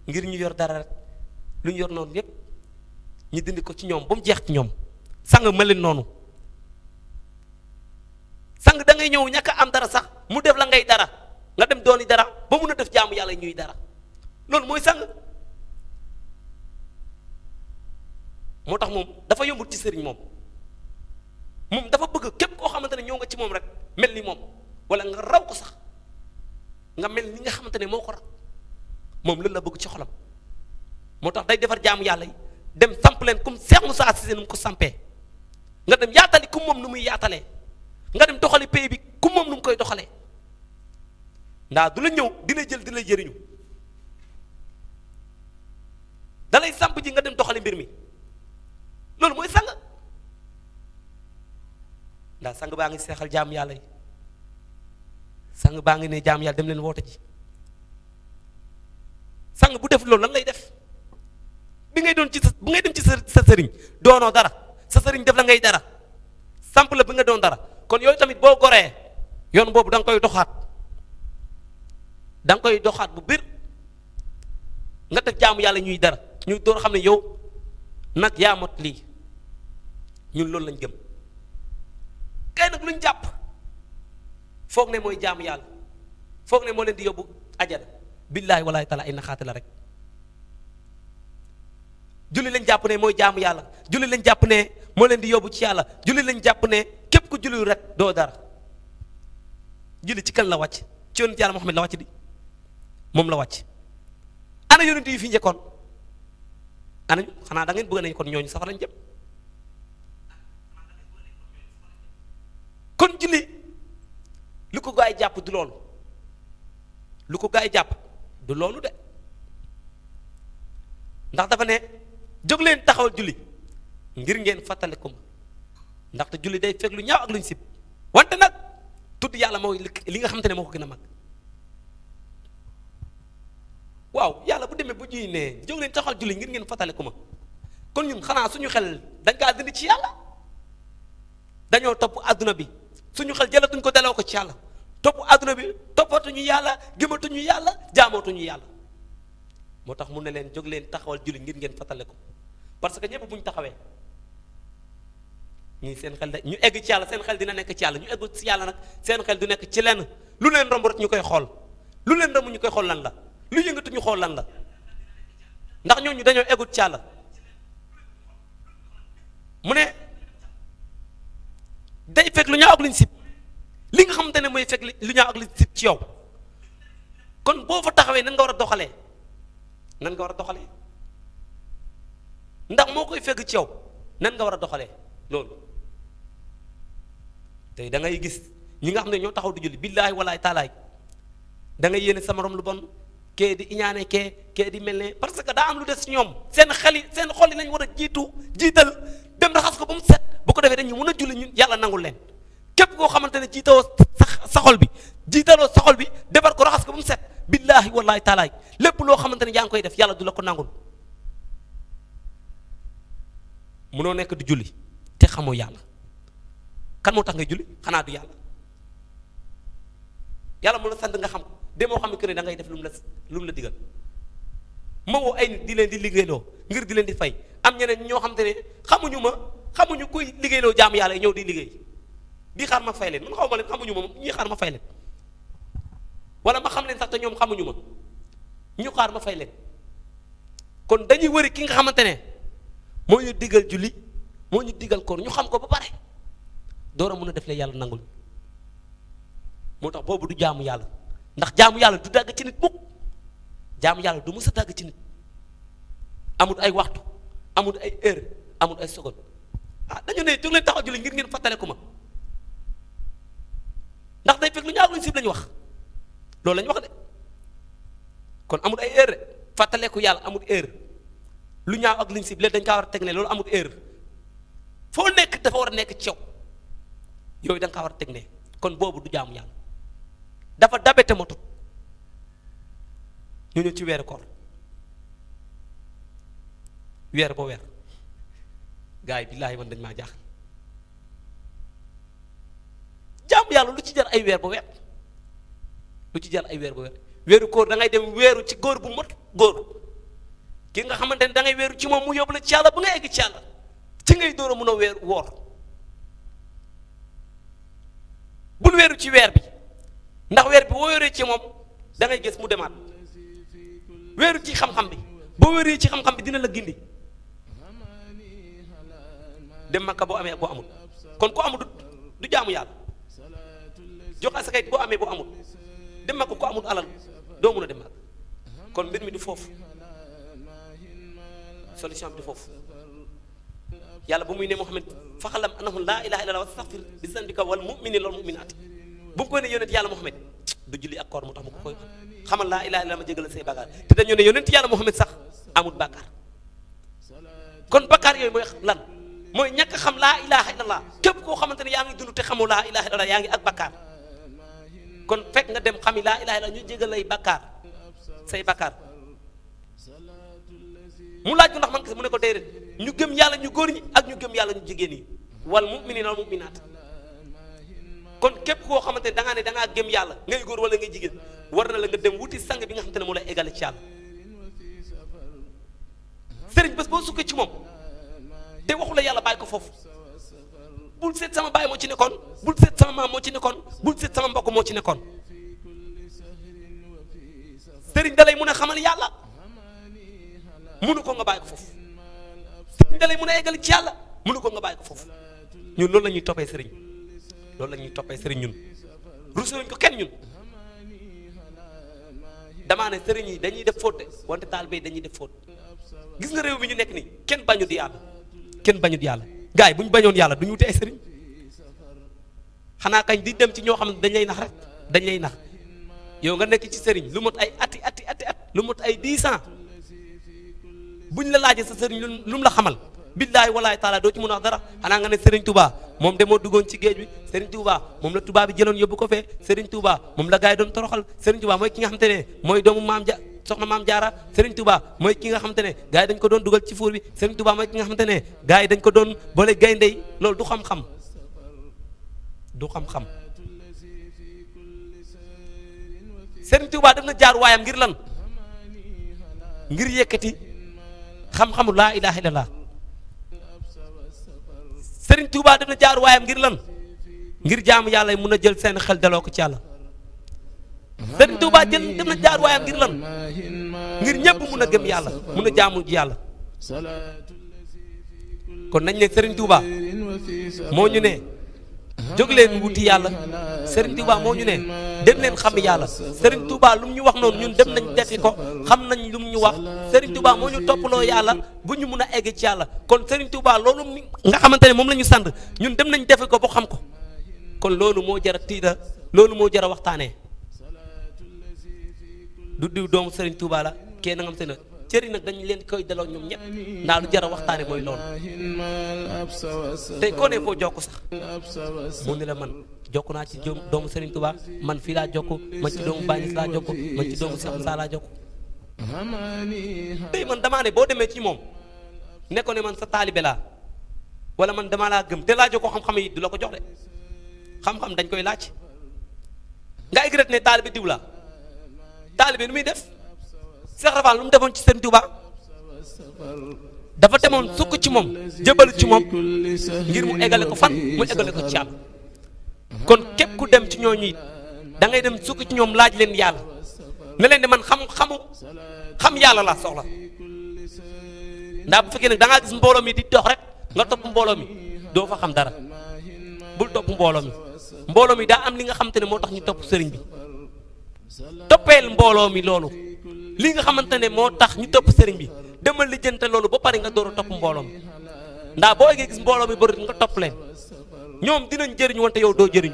ngir ñu yor dara rek lu ñu yor noonu yépp ñu dindi ko ci ñoom ba mu jeex ci ñoom sang ma leen noonu sang da ngay ñëw ñàkk a am dara sax mu def la ngay dara nga dem dooni dara ba mun a def jaamu yàlla ñuy dara loolu mooy sang moo tax moom dafa yombul ci sëriñ moom dafa bëgg képp koo xamante ne ñëw nga ci moom rek mel ni moom wala nga raw ko sax nga mel ni nga xamante ne moo ko raw moom loolu la bëgg ci xolam moo tax day defar jaamu yàlla yi dem samp leen comme Cheikh Moussa Cissé nu mu ko sampee nga dem yaatali ku moom nu muy yaatalee nga dem doxali pays bi ku moom nu mu koy doxalee ndaa du la ñëw di la jël di la jëriñu da lay samp ji nga dem doxali mbir mi loolu mooy sang ndaa sang baa ngi seexal jaamu yàlla yi sang baa ngi ne jaamu yàlla dem leen woote ji sang bu def loolu lan lay def bi ngay doon ci sa bu ngay dem ci sa sëriñ doonoo dara sa sëriñ def la ngay dara samp la bi nga doon dara kon yooyu tamit boo goree yoon boobu da nga koy doxaat da nga koy doxaat bu bir nga def jaamu yàlla ñuy dara ñu door xam ne yow nag yaa mot lii ñun loolu lañ gëm kay nag luñ jàpp foog ne mooy jaamu yàlla foog ne moo leen di yóbbu ajana billaahi walaahi taala ay naxaate la rek julli lañ jàpp ne mooy jaamu yàlla julli lañ jàpp ne moo leen di yóbbu ci yàlla julli lañ jàpp ne képp ku julli rek doo dara julli ci kan la wàcc ci yonent yàlla Muhammad la wàcc di moom la wàcc ana yonent yi fi njëkkoon ana ñu xanaa da ngeen bëgg nañ kon ñooñu safara lañ jëm kon julli lu ko gaa yi jàpp du loolu lu ko gaa yi jàpp du loolu de ndax dafa ne jóg leen taxawal julli ngir ngeen fàttaliku ma ndaxte julli day fekk lu ñaaw ak luñ sib wante nag tudd yàlla mooy li nga xamante ne moo ko gën a mag waaw yàlla bu demee bu ñuy ne jóg leen taxawal julli ngir ngeen fàttaliku ma kon ñun xanaa suñu xel dañ kaa dindi ci yàlla dañoo topp adduna bi suñu xel jëlatuñ ko daloo ko ci yàlla topp adduna bi toppatuñu yàlla gëmatuñu yàlla jaamootuñu yàlla moo tax mu ne leen jóg leen taxawal julli ngir ngeen fàttaliku parce que ñëpp bu ñu taxawee ñii seen xel ñu egg ci yàlla seen xel dina nekk ci yàlla ñu egg ci yàlla nag seen xel du nekk ci lenn lu leen romb rek ñu koy xool lu leen romb ñu koy xool lan la lu yëngatu ñu xool lan la ndax ñooñu dañoo eggut ci yàlla mu ne day fekk lu ñaaw ak luñ sib li nga xamante ne mooy fekk lu ñaaw ak luñ sib ci yow kon boo fa taxawee nan nga war a doxalee nan nga war a doxalee ndax moo koy fekk ci yow nan nga war a doxalee loolu tey da ngay gis ñi nga xam ne ñoo taxaw di julli billaahi walaahi taalaay da ngay yéene sa morom lu bon kee di iñaane kee di mel ne parce que daa am lu des ci ñoom seen xel yi seen xol yi lañ war a jiital dem raxas ko ba mu set bu ko defee dañu mën a julli ñun yàlla nangul leen képp koo xamante ne jiitawoo sa xol bi jiitaloo sa xol bi defar ko raxas ko ba mu set billaahi wallaahi taalaay lépp loo xamante ne yaa ngi koy def yàlla du la ko nangul munoo nekk di julli te xamoo yàlla kan moo tax ngay julli xanaa du yàlla mu la sant nga xam ko demoo xam ne da ngay def lu mu la digal ma woo ay nit di leen di liggéeyloo ngir di leen di fay am ñeneen ñoo xam te ne xamuñu kuy liggéeyloo jaamu yàlla yi ñëw di liggéey di xaar ma fay leen man xaw ma leen xamuñu ma ñii xaar ma fay leen wala ma xam leen sax te ñoom xamuñu ma ñu xaar ma fay leen kon dañuy wëri ki nga xamante ne moo ñu digal julli moo ñu digal koor ñu xam ko ba pare door a mën a def la yàlla nangul moo tax boobu du jaamu yàlla ndax jaamu yàlla du dagg ci nit mukk jaamu yàlla du mës a dagg ci nit amul ay waxtu amul ay heure amul ay seconde dañu ne jóg leen taxaw julli ngir ngeen fàttaliku ma ndax day fekk lu ñaaw luñ sib lañu wax loolu lañu wax de kon amul ay erreur fàttaleku yàlla amul erreur lu ñaaw ak luñ sib léegi dañ kaa war a teg ne loolu amul erreur foo nekk dafa war a nekk ci yow yooyu da nga kaa war a teg ne kon boobu du jaamu yàlla dafa dabete motut ñu ñëw ci weeru koor weer ba weer gars yi billaahi man dañ maa jaaxal jaamu yàlla lu ci jar ay weer ba weer lu ci jar ay weer ba weer weeru koor da ngay dem weeru ci góor bu mot góor ki nga xamante ne da ngay weeru ci moom mu yóbbu la ci yàlla ba nga egg ci yàlla ci ngay door a mun a weer woor bul weeru ci weer bi ndax weer bi boo weeree ci moom da ngay gis mu demaat weeru ci xam-xam bi boo weeree ci xam-xam bi dina la gindi dem Makka boo amee ak boo amul kon ku amul du jaamu yàlla jox asaka boo amee boo amul dem Makka ku amul alal doo mun a dem Makka kon mbir mi du foofu solution bi du foofu yàlla bu muy ne Muhammad faxalam annahu laa ilaaha illallah wastaghfir li zanbika wal mu'minina wal mu'minaat bu mu koy ne yonent yàlla Muhammad du julli ak koor mu tax mu ko koy xamal laa ilaaha illallah ma jégal say bàkkaar te dañoo ne yonent yàlla Muhammad sax amul bàkkaar kon bàkkaar yooyu mooy lan mooy ñàkk xam laa ilaaha illallah képp koo xamante ne yaa ngi dund te xamoo laa ilaaha illallah yaa ngi ak bàkkaar kon fekk nga dem xami laa ilaaha illallah ñu jégal lay bàkkaar say bàkkaar mu laaj ko ndax man kese mu ne ko déedéet ñu gëm yàlla ñu góor ñi ak ñu gëm yàlla ñu jigéen ñi wal mu'minina wal mu'minaat kon képp koo xamante ne da ngaa ne da ngaa gëm yàlla ngay góor wala ngay jigéen war na la nga dem wuti sang bi nga xamante ne moo lay égale ci yàlla sëriñ bés boo sukkee ci moom te waxu la yàlla bàyyi ko foofu bul seet sama baay moo ci nekkoon bul seet sama maam moo ci nekkoon bul seet sama mbokk moo ci nekkoon sëriñ da lay mun a xamal yàlla mënu ko nga bàyyi ko foofu sëriñ da lay mun a eggali ci yàlla mënu ko nga bàyyi ko foofu ñun loolu la ñuy toppee sëriñ loolu la ñuy toppee sëriñ ñun rusuluñ ko kenn ñun damaa ne sëriñ yi dañuy def faute wante taalibe yi dañuy def faute gis nga réew mi ñu nekk nii kenn bañu di yàlla kenn bañu di yàlla gars yi bu ñu bañoon yàlla du ñu wuti ay sëriñ xanaa kañ di dem ci ñoo xam ne dañ lay nax rek dañ lay nax yow nga nekk ci sëriñ lu mot ay ati lu mot ay 10 ans buñ la laajee sa sëriñ lu mu la xamal billaahi walaahi taala doo ci mun a wax dara xanaa nga ne sëriñ Touba moom de moo duggoon ci géej bi sëriñ Touba moom la Touba bi jëloon yóbbu ko fee sëriñ Touba moom la gars yi doon toroxal sëriñ Touba mooy ki nga xamante ne mooy doomu maam ja soxna maam jaara sëriñ Touba mooy ki nga xamante ne gars yi dañ ko doon dugal ci fuur bi sëriñ Touba mooy ki nga xamante ne gars yi dañ ko doon boole gaynde yi loolu du xam-xam du xam-xam sëriñ Touba def na jaar waayam ngir lan ngir yëkkati xam-xamu laa ilaha illallah sëriñ Touba def na jaar waayam ngir lan ngir jaamu yàlla yi mun a jël seen xel daloo ko ci yàlla sëriñ Touba def na jaar waayam ngir lan ngir ñëpp mun a gëm yàlla mun a jaamu ji yàlla kon nañ ne sëriñ Touba moo ñu ne jóg leen wuti yàlla sëriñ Touba moo ñu ne dem leen xam yàlla sëriñ Touba lu mu ñu wax noonu ñun dem nañ defi ko xam nañ lu mu ñu wax sëriñ Touba moo ñu toppaloo yàlla bu ñu mun a egg ci yàlla kon sëriñ Touba loolu nga xamante ne moom la ñu sant ñun dem nañ defi ko ba xam ko kon loolu moo jar a tiita loolu moo jar a waxtaanee du diw doomu sëriñ Touba la kenn nga xam te ne cëri nag dañ leen koy daloo ñoom ñëpp ndax lu jar a waxtaane mooy loolu tey koo ne foo jokk sax mu ne la man jokk naa ci doomu Serigne Touba man fii laa jokk man ci doomu Bañes laa jokk man ci doomu Cheikh Moussa laa jokk tey man damaa ne boo demee ci moom ne ko ne man sa taalibe laa wala man damaa laa gëm te laajoo ko xam-xam yi du la ko jox de xam-xam dañ koy laaj nga egret ne taalibe diw laa taalibe nu muy def Cheikh Rafal lu mu defoon ci Serigne Touba dafa demoon sukk ci moom jëbal ci moom ngir mu eggale ko fan mu eggale ko ci yàlla kon képp ku dem ci ñooñu it da ngay dem sukk ci ñoom laaj leen yàlla ne leen di man xam yàlla laa soxla ndax bu fekkee nag da ngaa gis mbooloo mi di dox rek nga topp mbooloo mi doo fa xam dara bul topp mbooloo mi daa am li nga xamante ne moo tax ñu topp sëriñ bi toppeel mbooloo mi loolu li nga xamante ne moo tax ñu topp sëriñ bi demal lijjante loolu ba pare nga door a topp mbooloo mi ndax boo eggee gis mbooloo mi bëri nga topp leen ñoom dinañ jëriñ wante yow doo jëriñ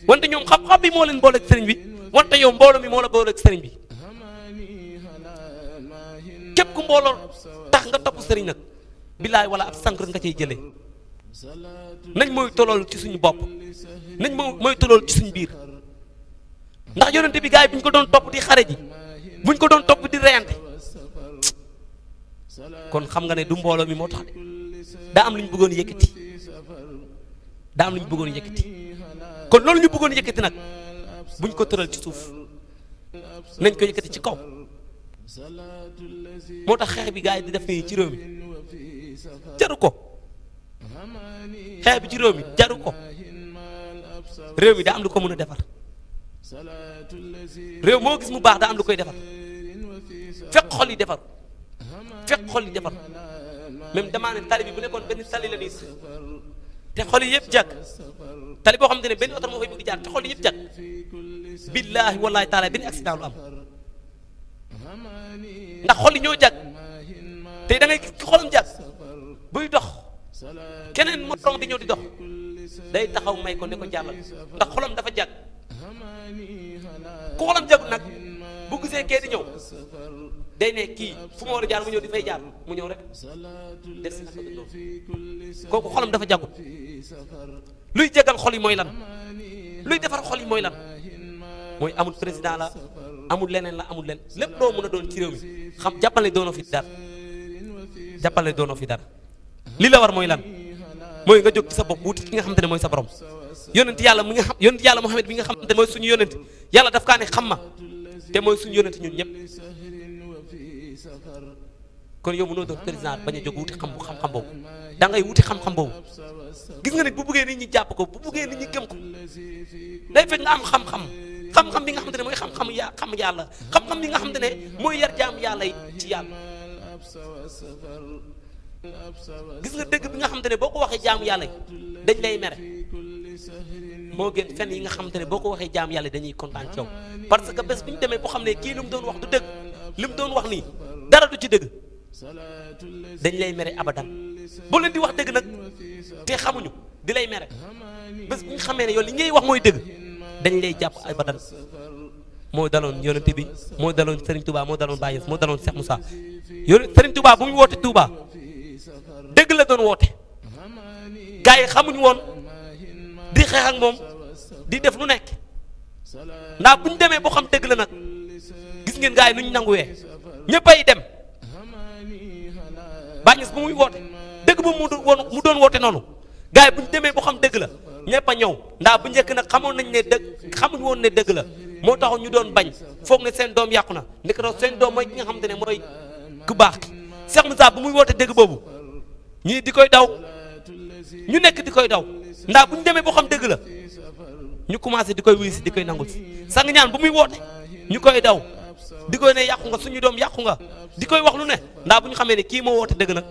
wante ñoom xam-xam bi moo leen booleeg sëriñ bi wante yow mbooloo mi moo la booleeg sëriñ bi képp ku mbooloo tax nga topp sëriñ nag billaay wala ab sànq nga cay jëlee nañ mooy tolool ci suñu bopp nañ mooy tolool ci suñu biir ndax yonente bi gars yi bu ñu ko doon topp di xare ji buñ ko doon topp di reyante kon xam nga ne du mbooloo mi moo tax de daa am lu ñu bëggoon yëkkati daa am lu ñu bëggoon yëkkati kon loolu ñu bëggoon yëkkati nag buñ ko tëral ci suuf nañ ko yëkkati ci kaw moo tax xeex bi gars yi di def nii ci réew mi jaru ko xeex bi ci réew mi jaru ko réew mi daa am lu ko mën a defar réew moo gis mu baax daa am lu koy defar fekk xol yi defar fekk xol yi defar même damaa ne tali bi bu nekkoon benn tali la nii te xol yi yëpp jàkk tali boo xam ne benn oto moo fay bëgg jaar te xol yi yëpp jàkk billaahi wallaahi taala benn accident lu am ndax xol yi ñoo jàkk te da ngay gis ki xolam jàkk buy dox keneen morom di ñëw di dox day taxaw may ko ne ko jàllal ndax xolam dafa jàkk ku xolam jàkk nag bu gisee kee di ñëw day ne kii fu ma war a jaar mu ñëw di fay jaar mu ñëw rek des na ko kooku xolam dafa jàkku luy jégal xol yi mooy lan luy defar xol yi mooy lan mooy amul président la amul leneen la amul len lépp loo mën a doon ci réew mi xam jàppale doonoo fi dara jàppale doonoo fi dara li la war mooy lan mooy nga jóg ci sa bopp wuti ki nga xamante ne mooy sa borom yonent yàlla mi nga xam yonent yàlla Muhammad bi nga xamante ne mooy suñu yonent yàlla daf kaa ne xam ma te mooy suñu yonent ñun ñëpp kon yow mënoo doon président bañ a jóg wuti xam-xam boobu da ngay wuti xam-xam boobu gis nga nit bu bëggee nit ñi jàpp ko bu bëggee nit ñi gëm ko day fekk nga am xam-xam bi nga xamante ne mooy xam yàlla xam-xam bi nga xamante ne mooy yar jaam yàlla yi ci yàlla gis nga dëgg bi nga xamante ne boo ko waxee jaamu yàlla yi dañ lay mere moo gën fen yi nga xamante ne boo ko waxee jaamu yàlla dañuy kontaan ci yow parce que bés bi ñu demee boo xam ne kii li mu doon wax du dëgg li mu doon wax nii dara du ci dëgg dañ lay mere abadan boo leen di wax dëgg nag te xamuñu di lay mere bés bu ñu xamee ne yow li ngay wax mooy dëgg dañ lay jàpp abadan moo daloon yonente bi moo daloon Serigne Touba moo daloon Baye moo daloon Cheikh Moussa Serigne Touba bu mu woote Touba dëgg la doon woote gars yi xamuñu woon di xeex ak moom di def lu nekk ndax bu ñu demee boo xam dëgg la nag gis ngeen gars yi nu ñu nanguwee ñëppay dem Baye bu muy woote dëgg ba mu doon woote noonu gars yi bu ñu demee boo xam dëgg la ñëpp a ñëw ndax bu njëkk nag xamoon nañ ne dëgg xamuñu woon ne dëgg la moo taxoon ñu doon bañ foog ne seen doom yàqu na ndek seen doom mooy ki nga xamante ne mooy ku baax ki Cheikh Moussa bu muy woote dëgg boobu ñii di koy daw ñu nekk di koy daw ndax bu ñu demee boo xam dëgg la ñu commencé di koy wuyu si di koy nangul si sang ñaan bu muy woote ñu koy daw di koy ne yàqu nga suñu doom yàqu nga di koy wax lu ne ndax bu ñu xamee ne kii moo woote dëgg nag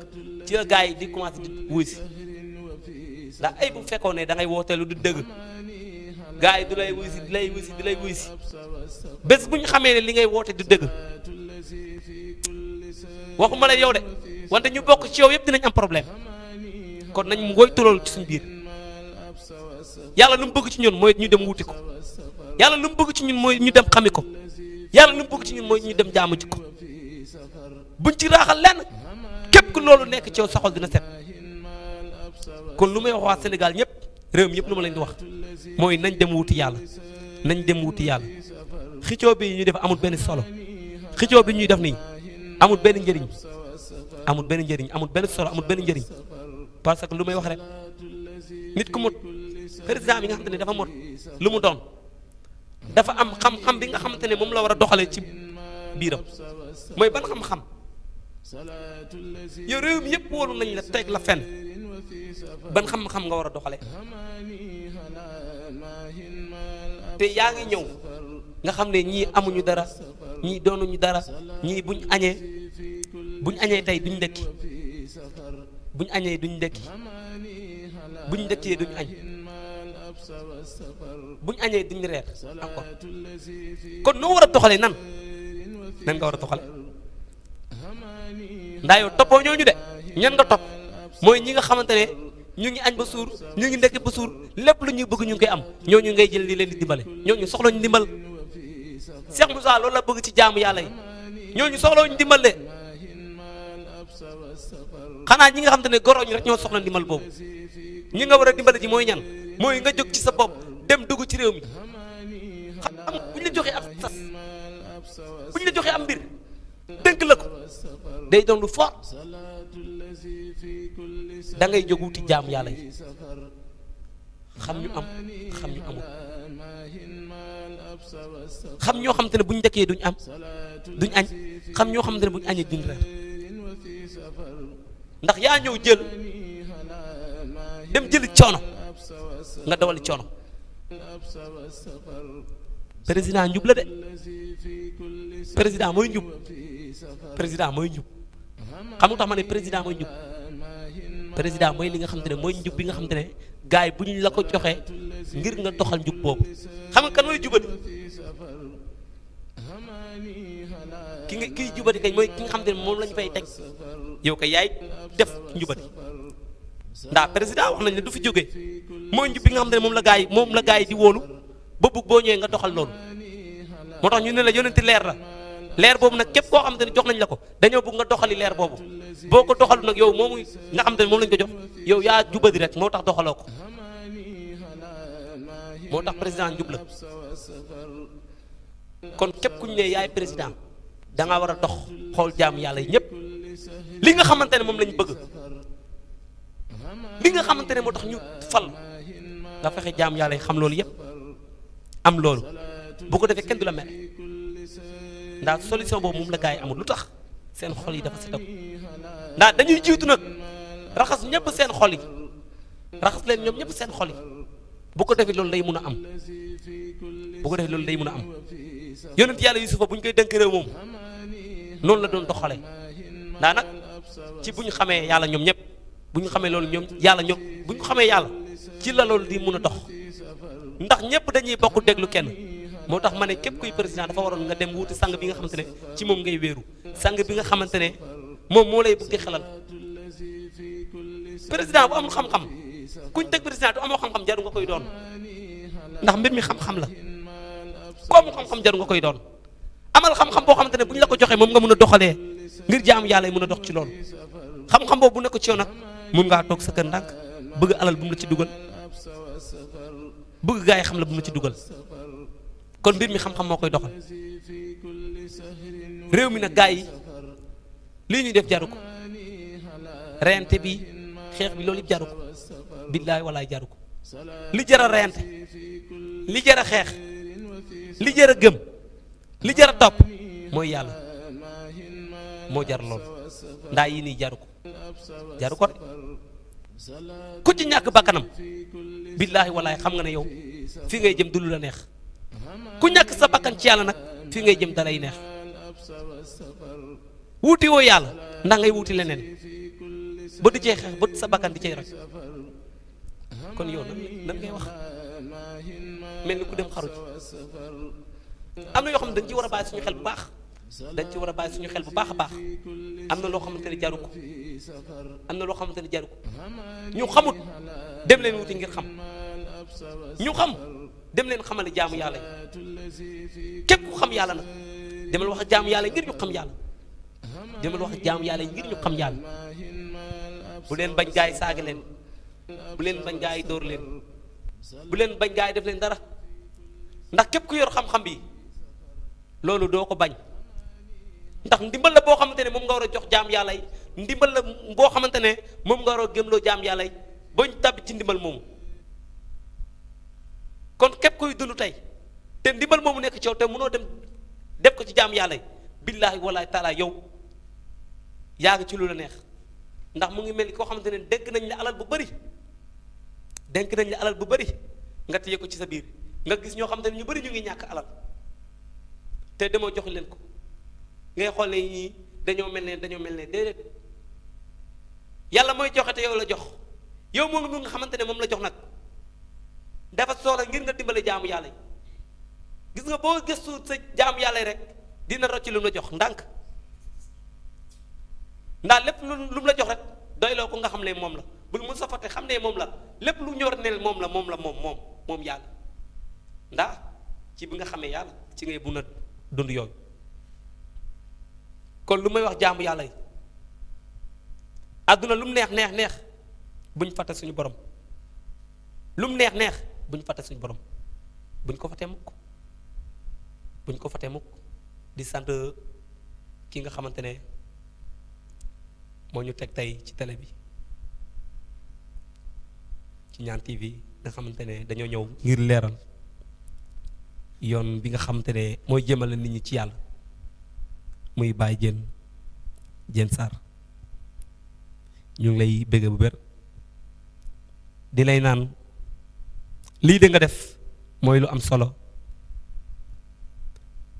ci la gars yi di commencé di wuyu si ndax ay bu fekkoon ne da ngay wootee lu du dëgg gars yi du lay wuyu si di lay wuyu si di lay wuyu si bés bu ñu xamee ne li ngay woote du dëgg waxuma la yow de wante ñu bokk ci yow yëpp dinañ am problème kon nañ mu ngoy tolool ci suñu biir yàlla lu mu bëgg ci ñun mooy ñu dem wuti ko yàlla lu mu bëgg ci ñun mooy ñu dem xami ko yàlla lu mu bëgg ci ñun mooy ñu dem jaamu ji ko buñ ci raaxal lenn képp ku loolu nekk ci yow sa xol dina set kon lu may wax waa Sénégal ñëpp réew mi yëpp lu ma leen di wax mooy nañ dem wuti yàlla nañ dem wuti yàlla xicoo bi ñu def amul benn solo xicoo bi ñuy def nii amul benn njëriñ amul benn njëriñ amul benn solo amul benn njëriñ parce que lu may wax rek nit ku mot président bi nga xamante ne dafa mot lu mu doon dafa am xam-xam bi nga xamante ne moom la war a doxalee ci biiram mooy ban xam-xam yow réew mi yëpp wóolu nañ la teg la fenn ban xam-xam nga war a doxalee te yaa ngi ñëw nga xam ne ñii amuñu dara ñii doonuñu dara ñii buñ añee tey duñ ndekki buñ añee duñ ndekki buñ ndekkee duñ añ buñ añee duñ reer encore kon noo war a doxalee nan nga war a doxale ndaa yow toppoo ñooñu de ñan nga topp mooy ñi nga xamante ne ñu ngi añ ba suur ñu ngi ndekki ba suur lépp lu ñuy bëgg ñu ngi koy am ñooñu ngay jël di leen di dimbale ñooñu soxlañu ndimbal. Cheikh Moussa loolu la bëgg ci jaamu yàlla yi ñooñu soxlawuñu ndimbal de xanaa ñi nga xam te ne goroñ rek ñoo soxla ndimbal boobu ñi nga war a dimbale ji mooy ñan mooy nga jóg ci sa bopp dem dugg ci réew mi xam bu ñu la joxee ab sas bu ñu la joxee am mbir dënk la ko day doon lu fort da ngay jóg wuti jaamu yàlla yi xam ñu am xam ñu amul xam ñoo xam te ne bu ñu dëkkee duñ am duñ añ xam ñoo xam te ne bu ñu añee duñ reer ndax yaa ñëw jël dem jëli coono nga dawali coono président njub la de président mooy njub président mooy njub xam nga tax ma ne président mooy njub président mooy li nga xam te ne mooy njub bi nga xam te ne gars yi bu ñu la ko joxee ngir nga doxal njub boobu xam nga kan mooy jubati kiy jubati kay mooy ki nga xam te ne moom lañu fay teg yow kay yaay def njubati ndax président wax nañ ne du fi jógee mooy njub bi nga xam te ne moom la gars yi di wóolu ba bugg boo ñëwee nga doxal loolu moo tax ñu ne la yonenti leer la leer boobu nag képp koo xam te ne jox nañ la ko dañoo bëgg nga doxali leer boobu boo ko doxalu nag yow moomu nga xam te ne moom lañ ko jox yow yaa jubadi rek moo tax doxaloo ko moo tax président njub la kon képp ku ñu ne yaay président da nga war a dox xool jaamu yàlla yi ñëpp li nga xamante ne moom lañ bëgg li nga xamante ne moo tax ñu fal nga fexe jaamu yàlla yi xam loolu yëpp am loolu bu ko defee kenn du la mel ndax solution boobu moom la gars yi amul lu tax seen xol yi dafa set ndax dañuy jiitu nag raxas ñëpp seen xol yi raxas leen ñoom ñëpp seen xol yi bu ko defee loolu day mun a am bu ko defee loolu day mun a am yonent yàlla Yusufa bu ñu koy dënk réew moom noonu la doon doxale ndaa nag ci bu ñu xamee yàlla ñoom ñëpp bu ñu xamee loolu ñoom yàlla ñoom bu ñu xamee yàlla ci la loolu di mun a dox ndax ñëpp dañuy bokk déglu kenn moo tax ma ne képp kuy président dafa waroon nga dem wuti sang bi nga xamante ne ci moom ngay wéeru sang bi nga xamante ne moom moo lay bëgg di xelal président bu amul xam-xam kuñ teg président du amoo xam-xam jaru nga koy doon ndax mbir mi xam-xam la ku amul xam-xam jaru nga koy doon amal xam-xam boo xamante ne bu ñu la ko joxee moom nga mën a doxalee ngir jaamu yàlla yi mën a dox ci loolu xam-xam boobu bu nekk ci yow nag mun ngaa toog sa kër ndànk bëgg alal bu mu la ci dugal bëgg gaa yi xam la bu mu la ci dugal kon mbir mi xam-xam moo koy doxal réew mi nag gaa yi lii ñuy def jaru ko reyante bi xeex bi loolu yëpp jaru ko billaay walaay jaru ko li jar a reyante li jar a xeex li jar a gëm li jar a topp mooy yàlla moo jar lool ndaa yi nii jaru ko de ku ci ñàkk bakkanam billaahi walaay xam nga ne yow fii ngay jëm du lu la neex ku ñàkk sa bakkan ci yàlla nag fii ngay jëm dalay neex wuuti woo yàlla ndax ngay wuuti leneen ba di cee xeex ba sa bakkan di cay rek kon yow nan ngay wax mel ni ku dem xaru ci am na yoo xam ne dañ ci war a bàyyi suñu xel bu baax dañ ci war a bàyyi suñu xel bu baax a baax am na loo xamante ne jaru ko am na loo xamante ne jaru ko ñu xamut dem leen wuti ngir xam ñu xam dem leen xamale jaamu yàlla yi képp ku xam yàlla nag demal wax jaamu yàlla yi ngir ñu xam yàlla demal wax jaamu yàlla yi ngir ñu xam yàlla bu leen bañ gaa yi saaga leen bu leen bañ gaa yi dóor leen bu leen bañ gaa yi def leen dara ndax képp ku yor xam-xam bi loolu doo ko bañ ndax ndimbal la boo xamante ne moom nga war a jox jaam yàlla yi ndimbal la boo xamante ne moom nga war a gëmloo jaam yàlla yi bañ tàbbi ci ndimbal moomu kon képp kuy dund tey te ndimbal moomu nekk ci yow te mënoo dem def ko ci jaam yàlla yi billaahi wallaahi taala yow yaa ngi ci lu la neex ndax mu ngi mel ni koo xamante ne dénk nañ la alal bu bëri dénk nañ la alal bu bëri nga téye ko ci sa biir nga gis ñoo xamante ne ñu bëri ñu ngi ñàkk alal te demoo jox leen ko ngay xool ne ñii dañoo mel ne déedéet yàlla mooy joxe te yow la jox yow moom mu nga xamante ne moom la jox nag dafa soxla ngir nga dimbale jaamu yàlla yi gis nga boo gëstu sa jaamu yàlla yi rek dina rocc lu mu la jox ndànk ndax lépp lu mu la jox rek doyloo ko nga xam ne moom la bul mën sa fàtte xam ne moom la lépp lu ñor neel moom la moom yàlla ndax ci bi nga xamee yàlla ci ngay mun a dund yooyu. kon lu may wax jaamu yàlla yi àdduna lu mu neex buñ fàtte suñu borom lu mu neex buñ fàtte suñu borom buñ ko fàtte mukk di sant ki nga xamante ne moo ñu teg tey ci télé bi ci Ñaan TV nga xamante ne dañoo ñëw ngir leeral yoon bi nga xamante ne mooy jëmale nit ñi ci yàlla muy Baye Diène Sarr ñu ngi lay bëgg bu bër di lay naan lii de nga def mooy lu am solo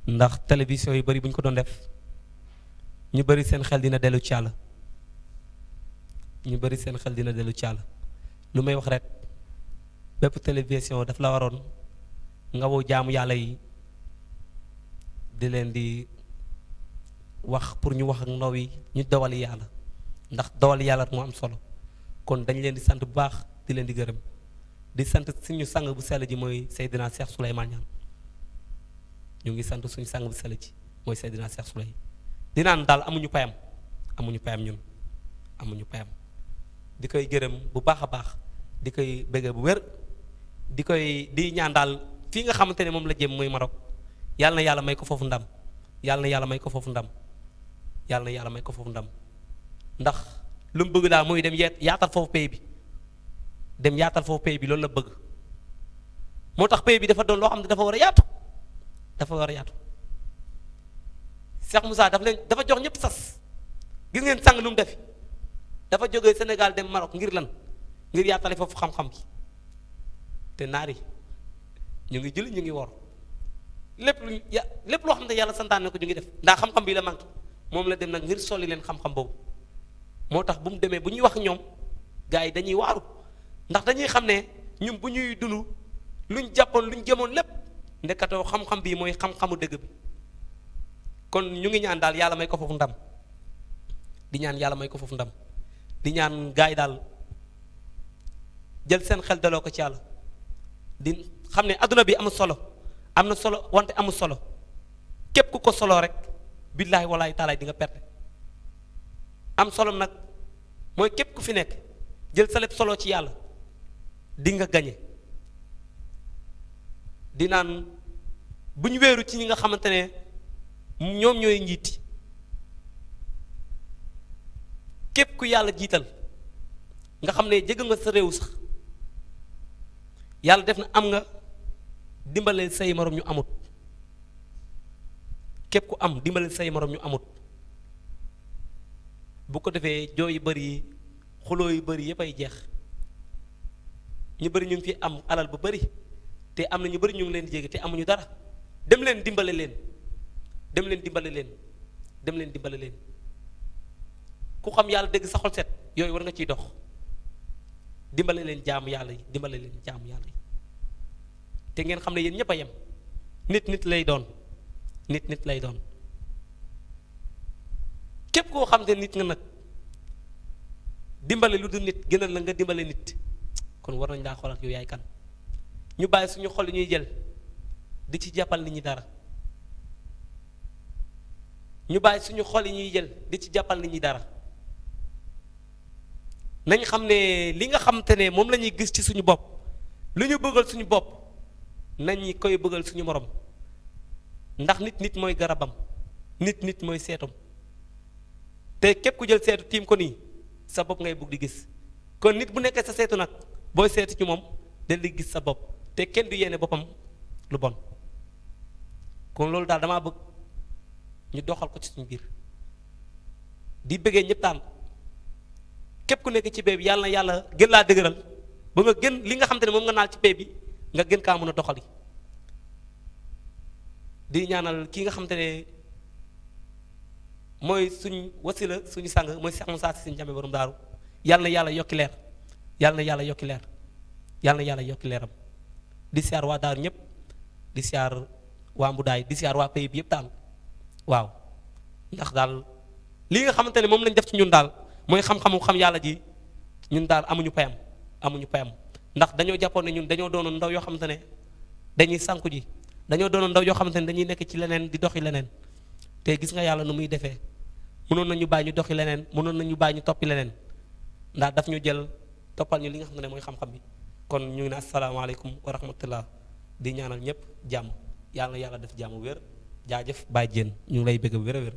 ndax télévision yu bari bu ñu ko doon def ñu bari seen xel dina dellu ci yàlla lu may wax rek bépp télévision daf la waroon nga woo jaamu yàlla yi di leen di wax pour ñu wax ak ndaw yi ñu dawali yàlla ndax dawali yàlla moo am solo kon dañ leen di sant bu baax di leen di gërëm di sant suñu sang bu sell ji mooy Seydina Cheikh Souleymane Niane ñu ngi sant suñu sang bu sell ji mooy Seydina Cheikh Souleymane di naan daal amuñu payam ñun amuñu payam di koy gërëm bu baax a baax di koy bëgg bu wér di ñaan daal fii nga xamante ne moom la jëm mooy Maroc yàlla na yàlla may ko foofu ndam ndax lu mu bëgg daal mooy dem yaatal foofu pays bi loolu la bëgg moo tax pays bi dafa doon loo xam ne dafa war a yaatu Cheikh Moussa dafa jox ñëpp sas gis ngeen sàng nu mu defi dafa jógee Sénégal dem Maroc ngir lan ngir yaatale foofu xam-xam bi te naari ñu ngi julli ñu ngi wor lépp loo xam ne yàlla santaane ko ñu ngi def ndax xam-xam bi la manqué moom la dem nag ngir solli leen xam-xam boobu moo tax bu mu demee bu ñuy wax ñoom gars yi dañuy waaru ndax dañuy xam ne ñun bu ñuy dund luñ jàppoon luñ jëmoon lépp ndekatoo xam-xam bi mooy xam-xamu dëgg bi kon ñu ngi ñaan daal yàlla may ko foofu ndam di ñaan gars yi daal jël seen xel daloo ko ci yàlla di xam ne adduna bi am na solo wante amul solo képp ku ko solo rek billaahi walaahi taalaay di nga perte am solo nag mooy képp ku fi nekk jël sa lépp solo ci yàlla di nga gañe di naan bu ñu wéeru ci ñi nga xamante ne ñoom ñooy njiiti képp ku yàlla jiital nga xam ne jege nga sa réew sax yàlla def na am nga dimbale say morom ñu amut képp ku am dimbale say morom ñu amut bu ko defee jooy yu bëri yi xuloo yu bëri yëpp ay jeex ñu bëri ñu ngi fi am alal bu bëri te am na ñu bëri ñu ngi leen di jege te amuñu dara dem leen dimbale leen ku xam yàlla dégg sa xol set yooyu war nga ciy dox dimbale leen jaamu yàlla yi te ngeen xam ne yéen ñëpp a yem nit lay doon képp koo xam ne nit nga nag dimbale lu dul nit gënal la nga dimbale nit kon war nañ laa xoolaat yow yaay kan ñu bàyyi suñu xol yi ñuy jël di ci jàppal nit ñi dara nañ xam ne li nga xamante ne moom la ñuy gis ci suñu bopp lu ñu bëggal suñu bopp nañ koy bëggal suñu morom ndax nit mooy garabam nit mooy seetam te képp ku jël seetu tiim ko nii sa bopp ngay bëgg di gis kon nit bu nekkee sa seetu nag booy seetu ci moom del di gis sa bopp te kenn du yéene boppam lu bon kon loolu daal damaa bëgg ñu doxal ko ci suñu biir di bëggee ñëpp daal képp ku nekk ci bee bi yàlla na yàlla gën laa dëgëral ba nga gën li nga xam te ne moom nga naal ci bee bi nga gën kaa mën a doxali di ñaanal ki nga xam te ne mooy suñ wasila suñu sang mooy Cheikh Moussa Cissé Ndiamé borom daaru yàlla na yàlla yokki leer leeram di siyaar waa daaru ñëpp di siyaar waa Mbudaay di siyaar waa pays bi yëpp daal waaw ndax daal li nga xamante ne moom lañ def ci ñun daal mooy xam-xamu xam yàlla ji ñun daal amuñu payam ndax dañoo jàppoon ne ñun dañoo doonoon ndaw yoo xamante ne dañuy sànku ji dañoo doonoon ndaw yoo xamante ne dañuy nekk ci leneen di doxi leneen te gis nga yàlla nu muy defee mënoon nañu bàyyi ñu doxi leneen mënoon nañu bàyyi ñu toppi leneen ndax daf ñu jël toppal ñu li nga xam ne mooy xam-xam bi kon ñu ngi ne asalaamaaleykum wa rahmatullah di ñaanal ñëpp jàmm yàlla na yàlla def jàmm wér jaajëf Baye Diène ñu ngi lay bëgg wér a wér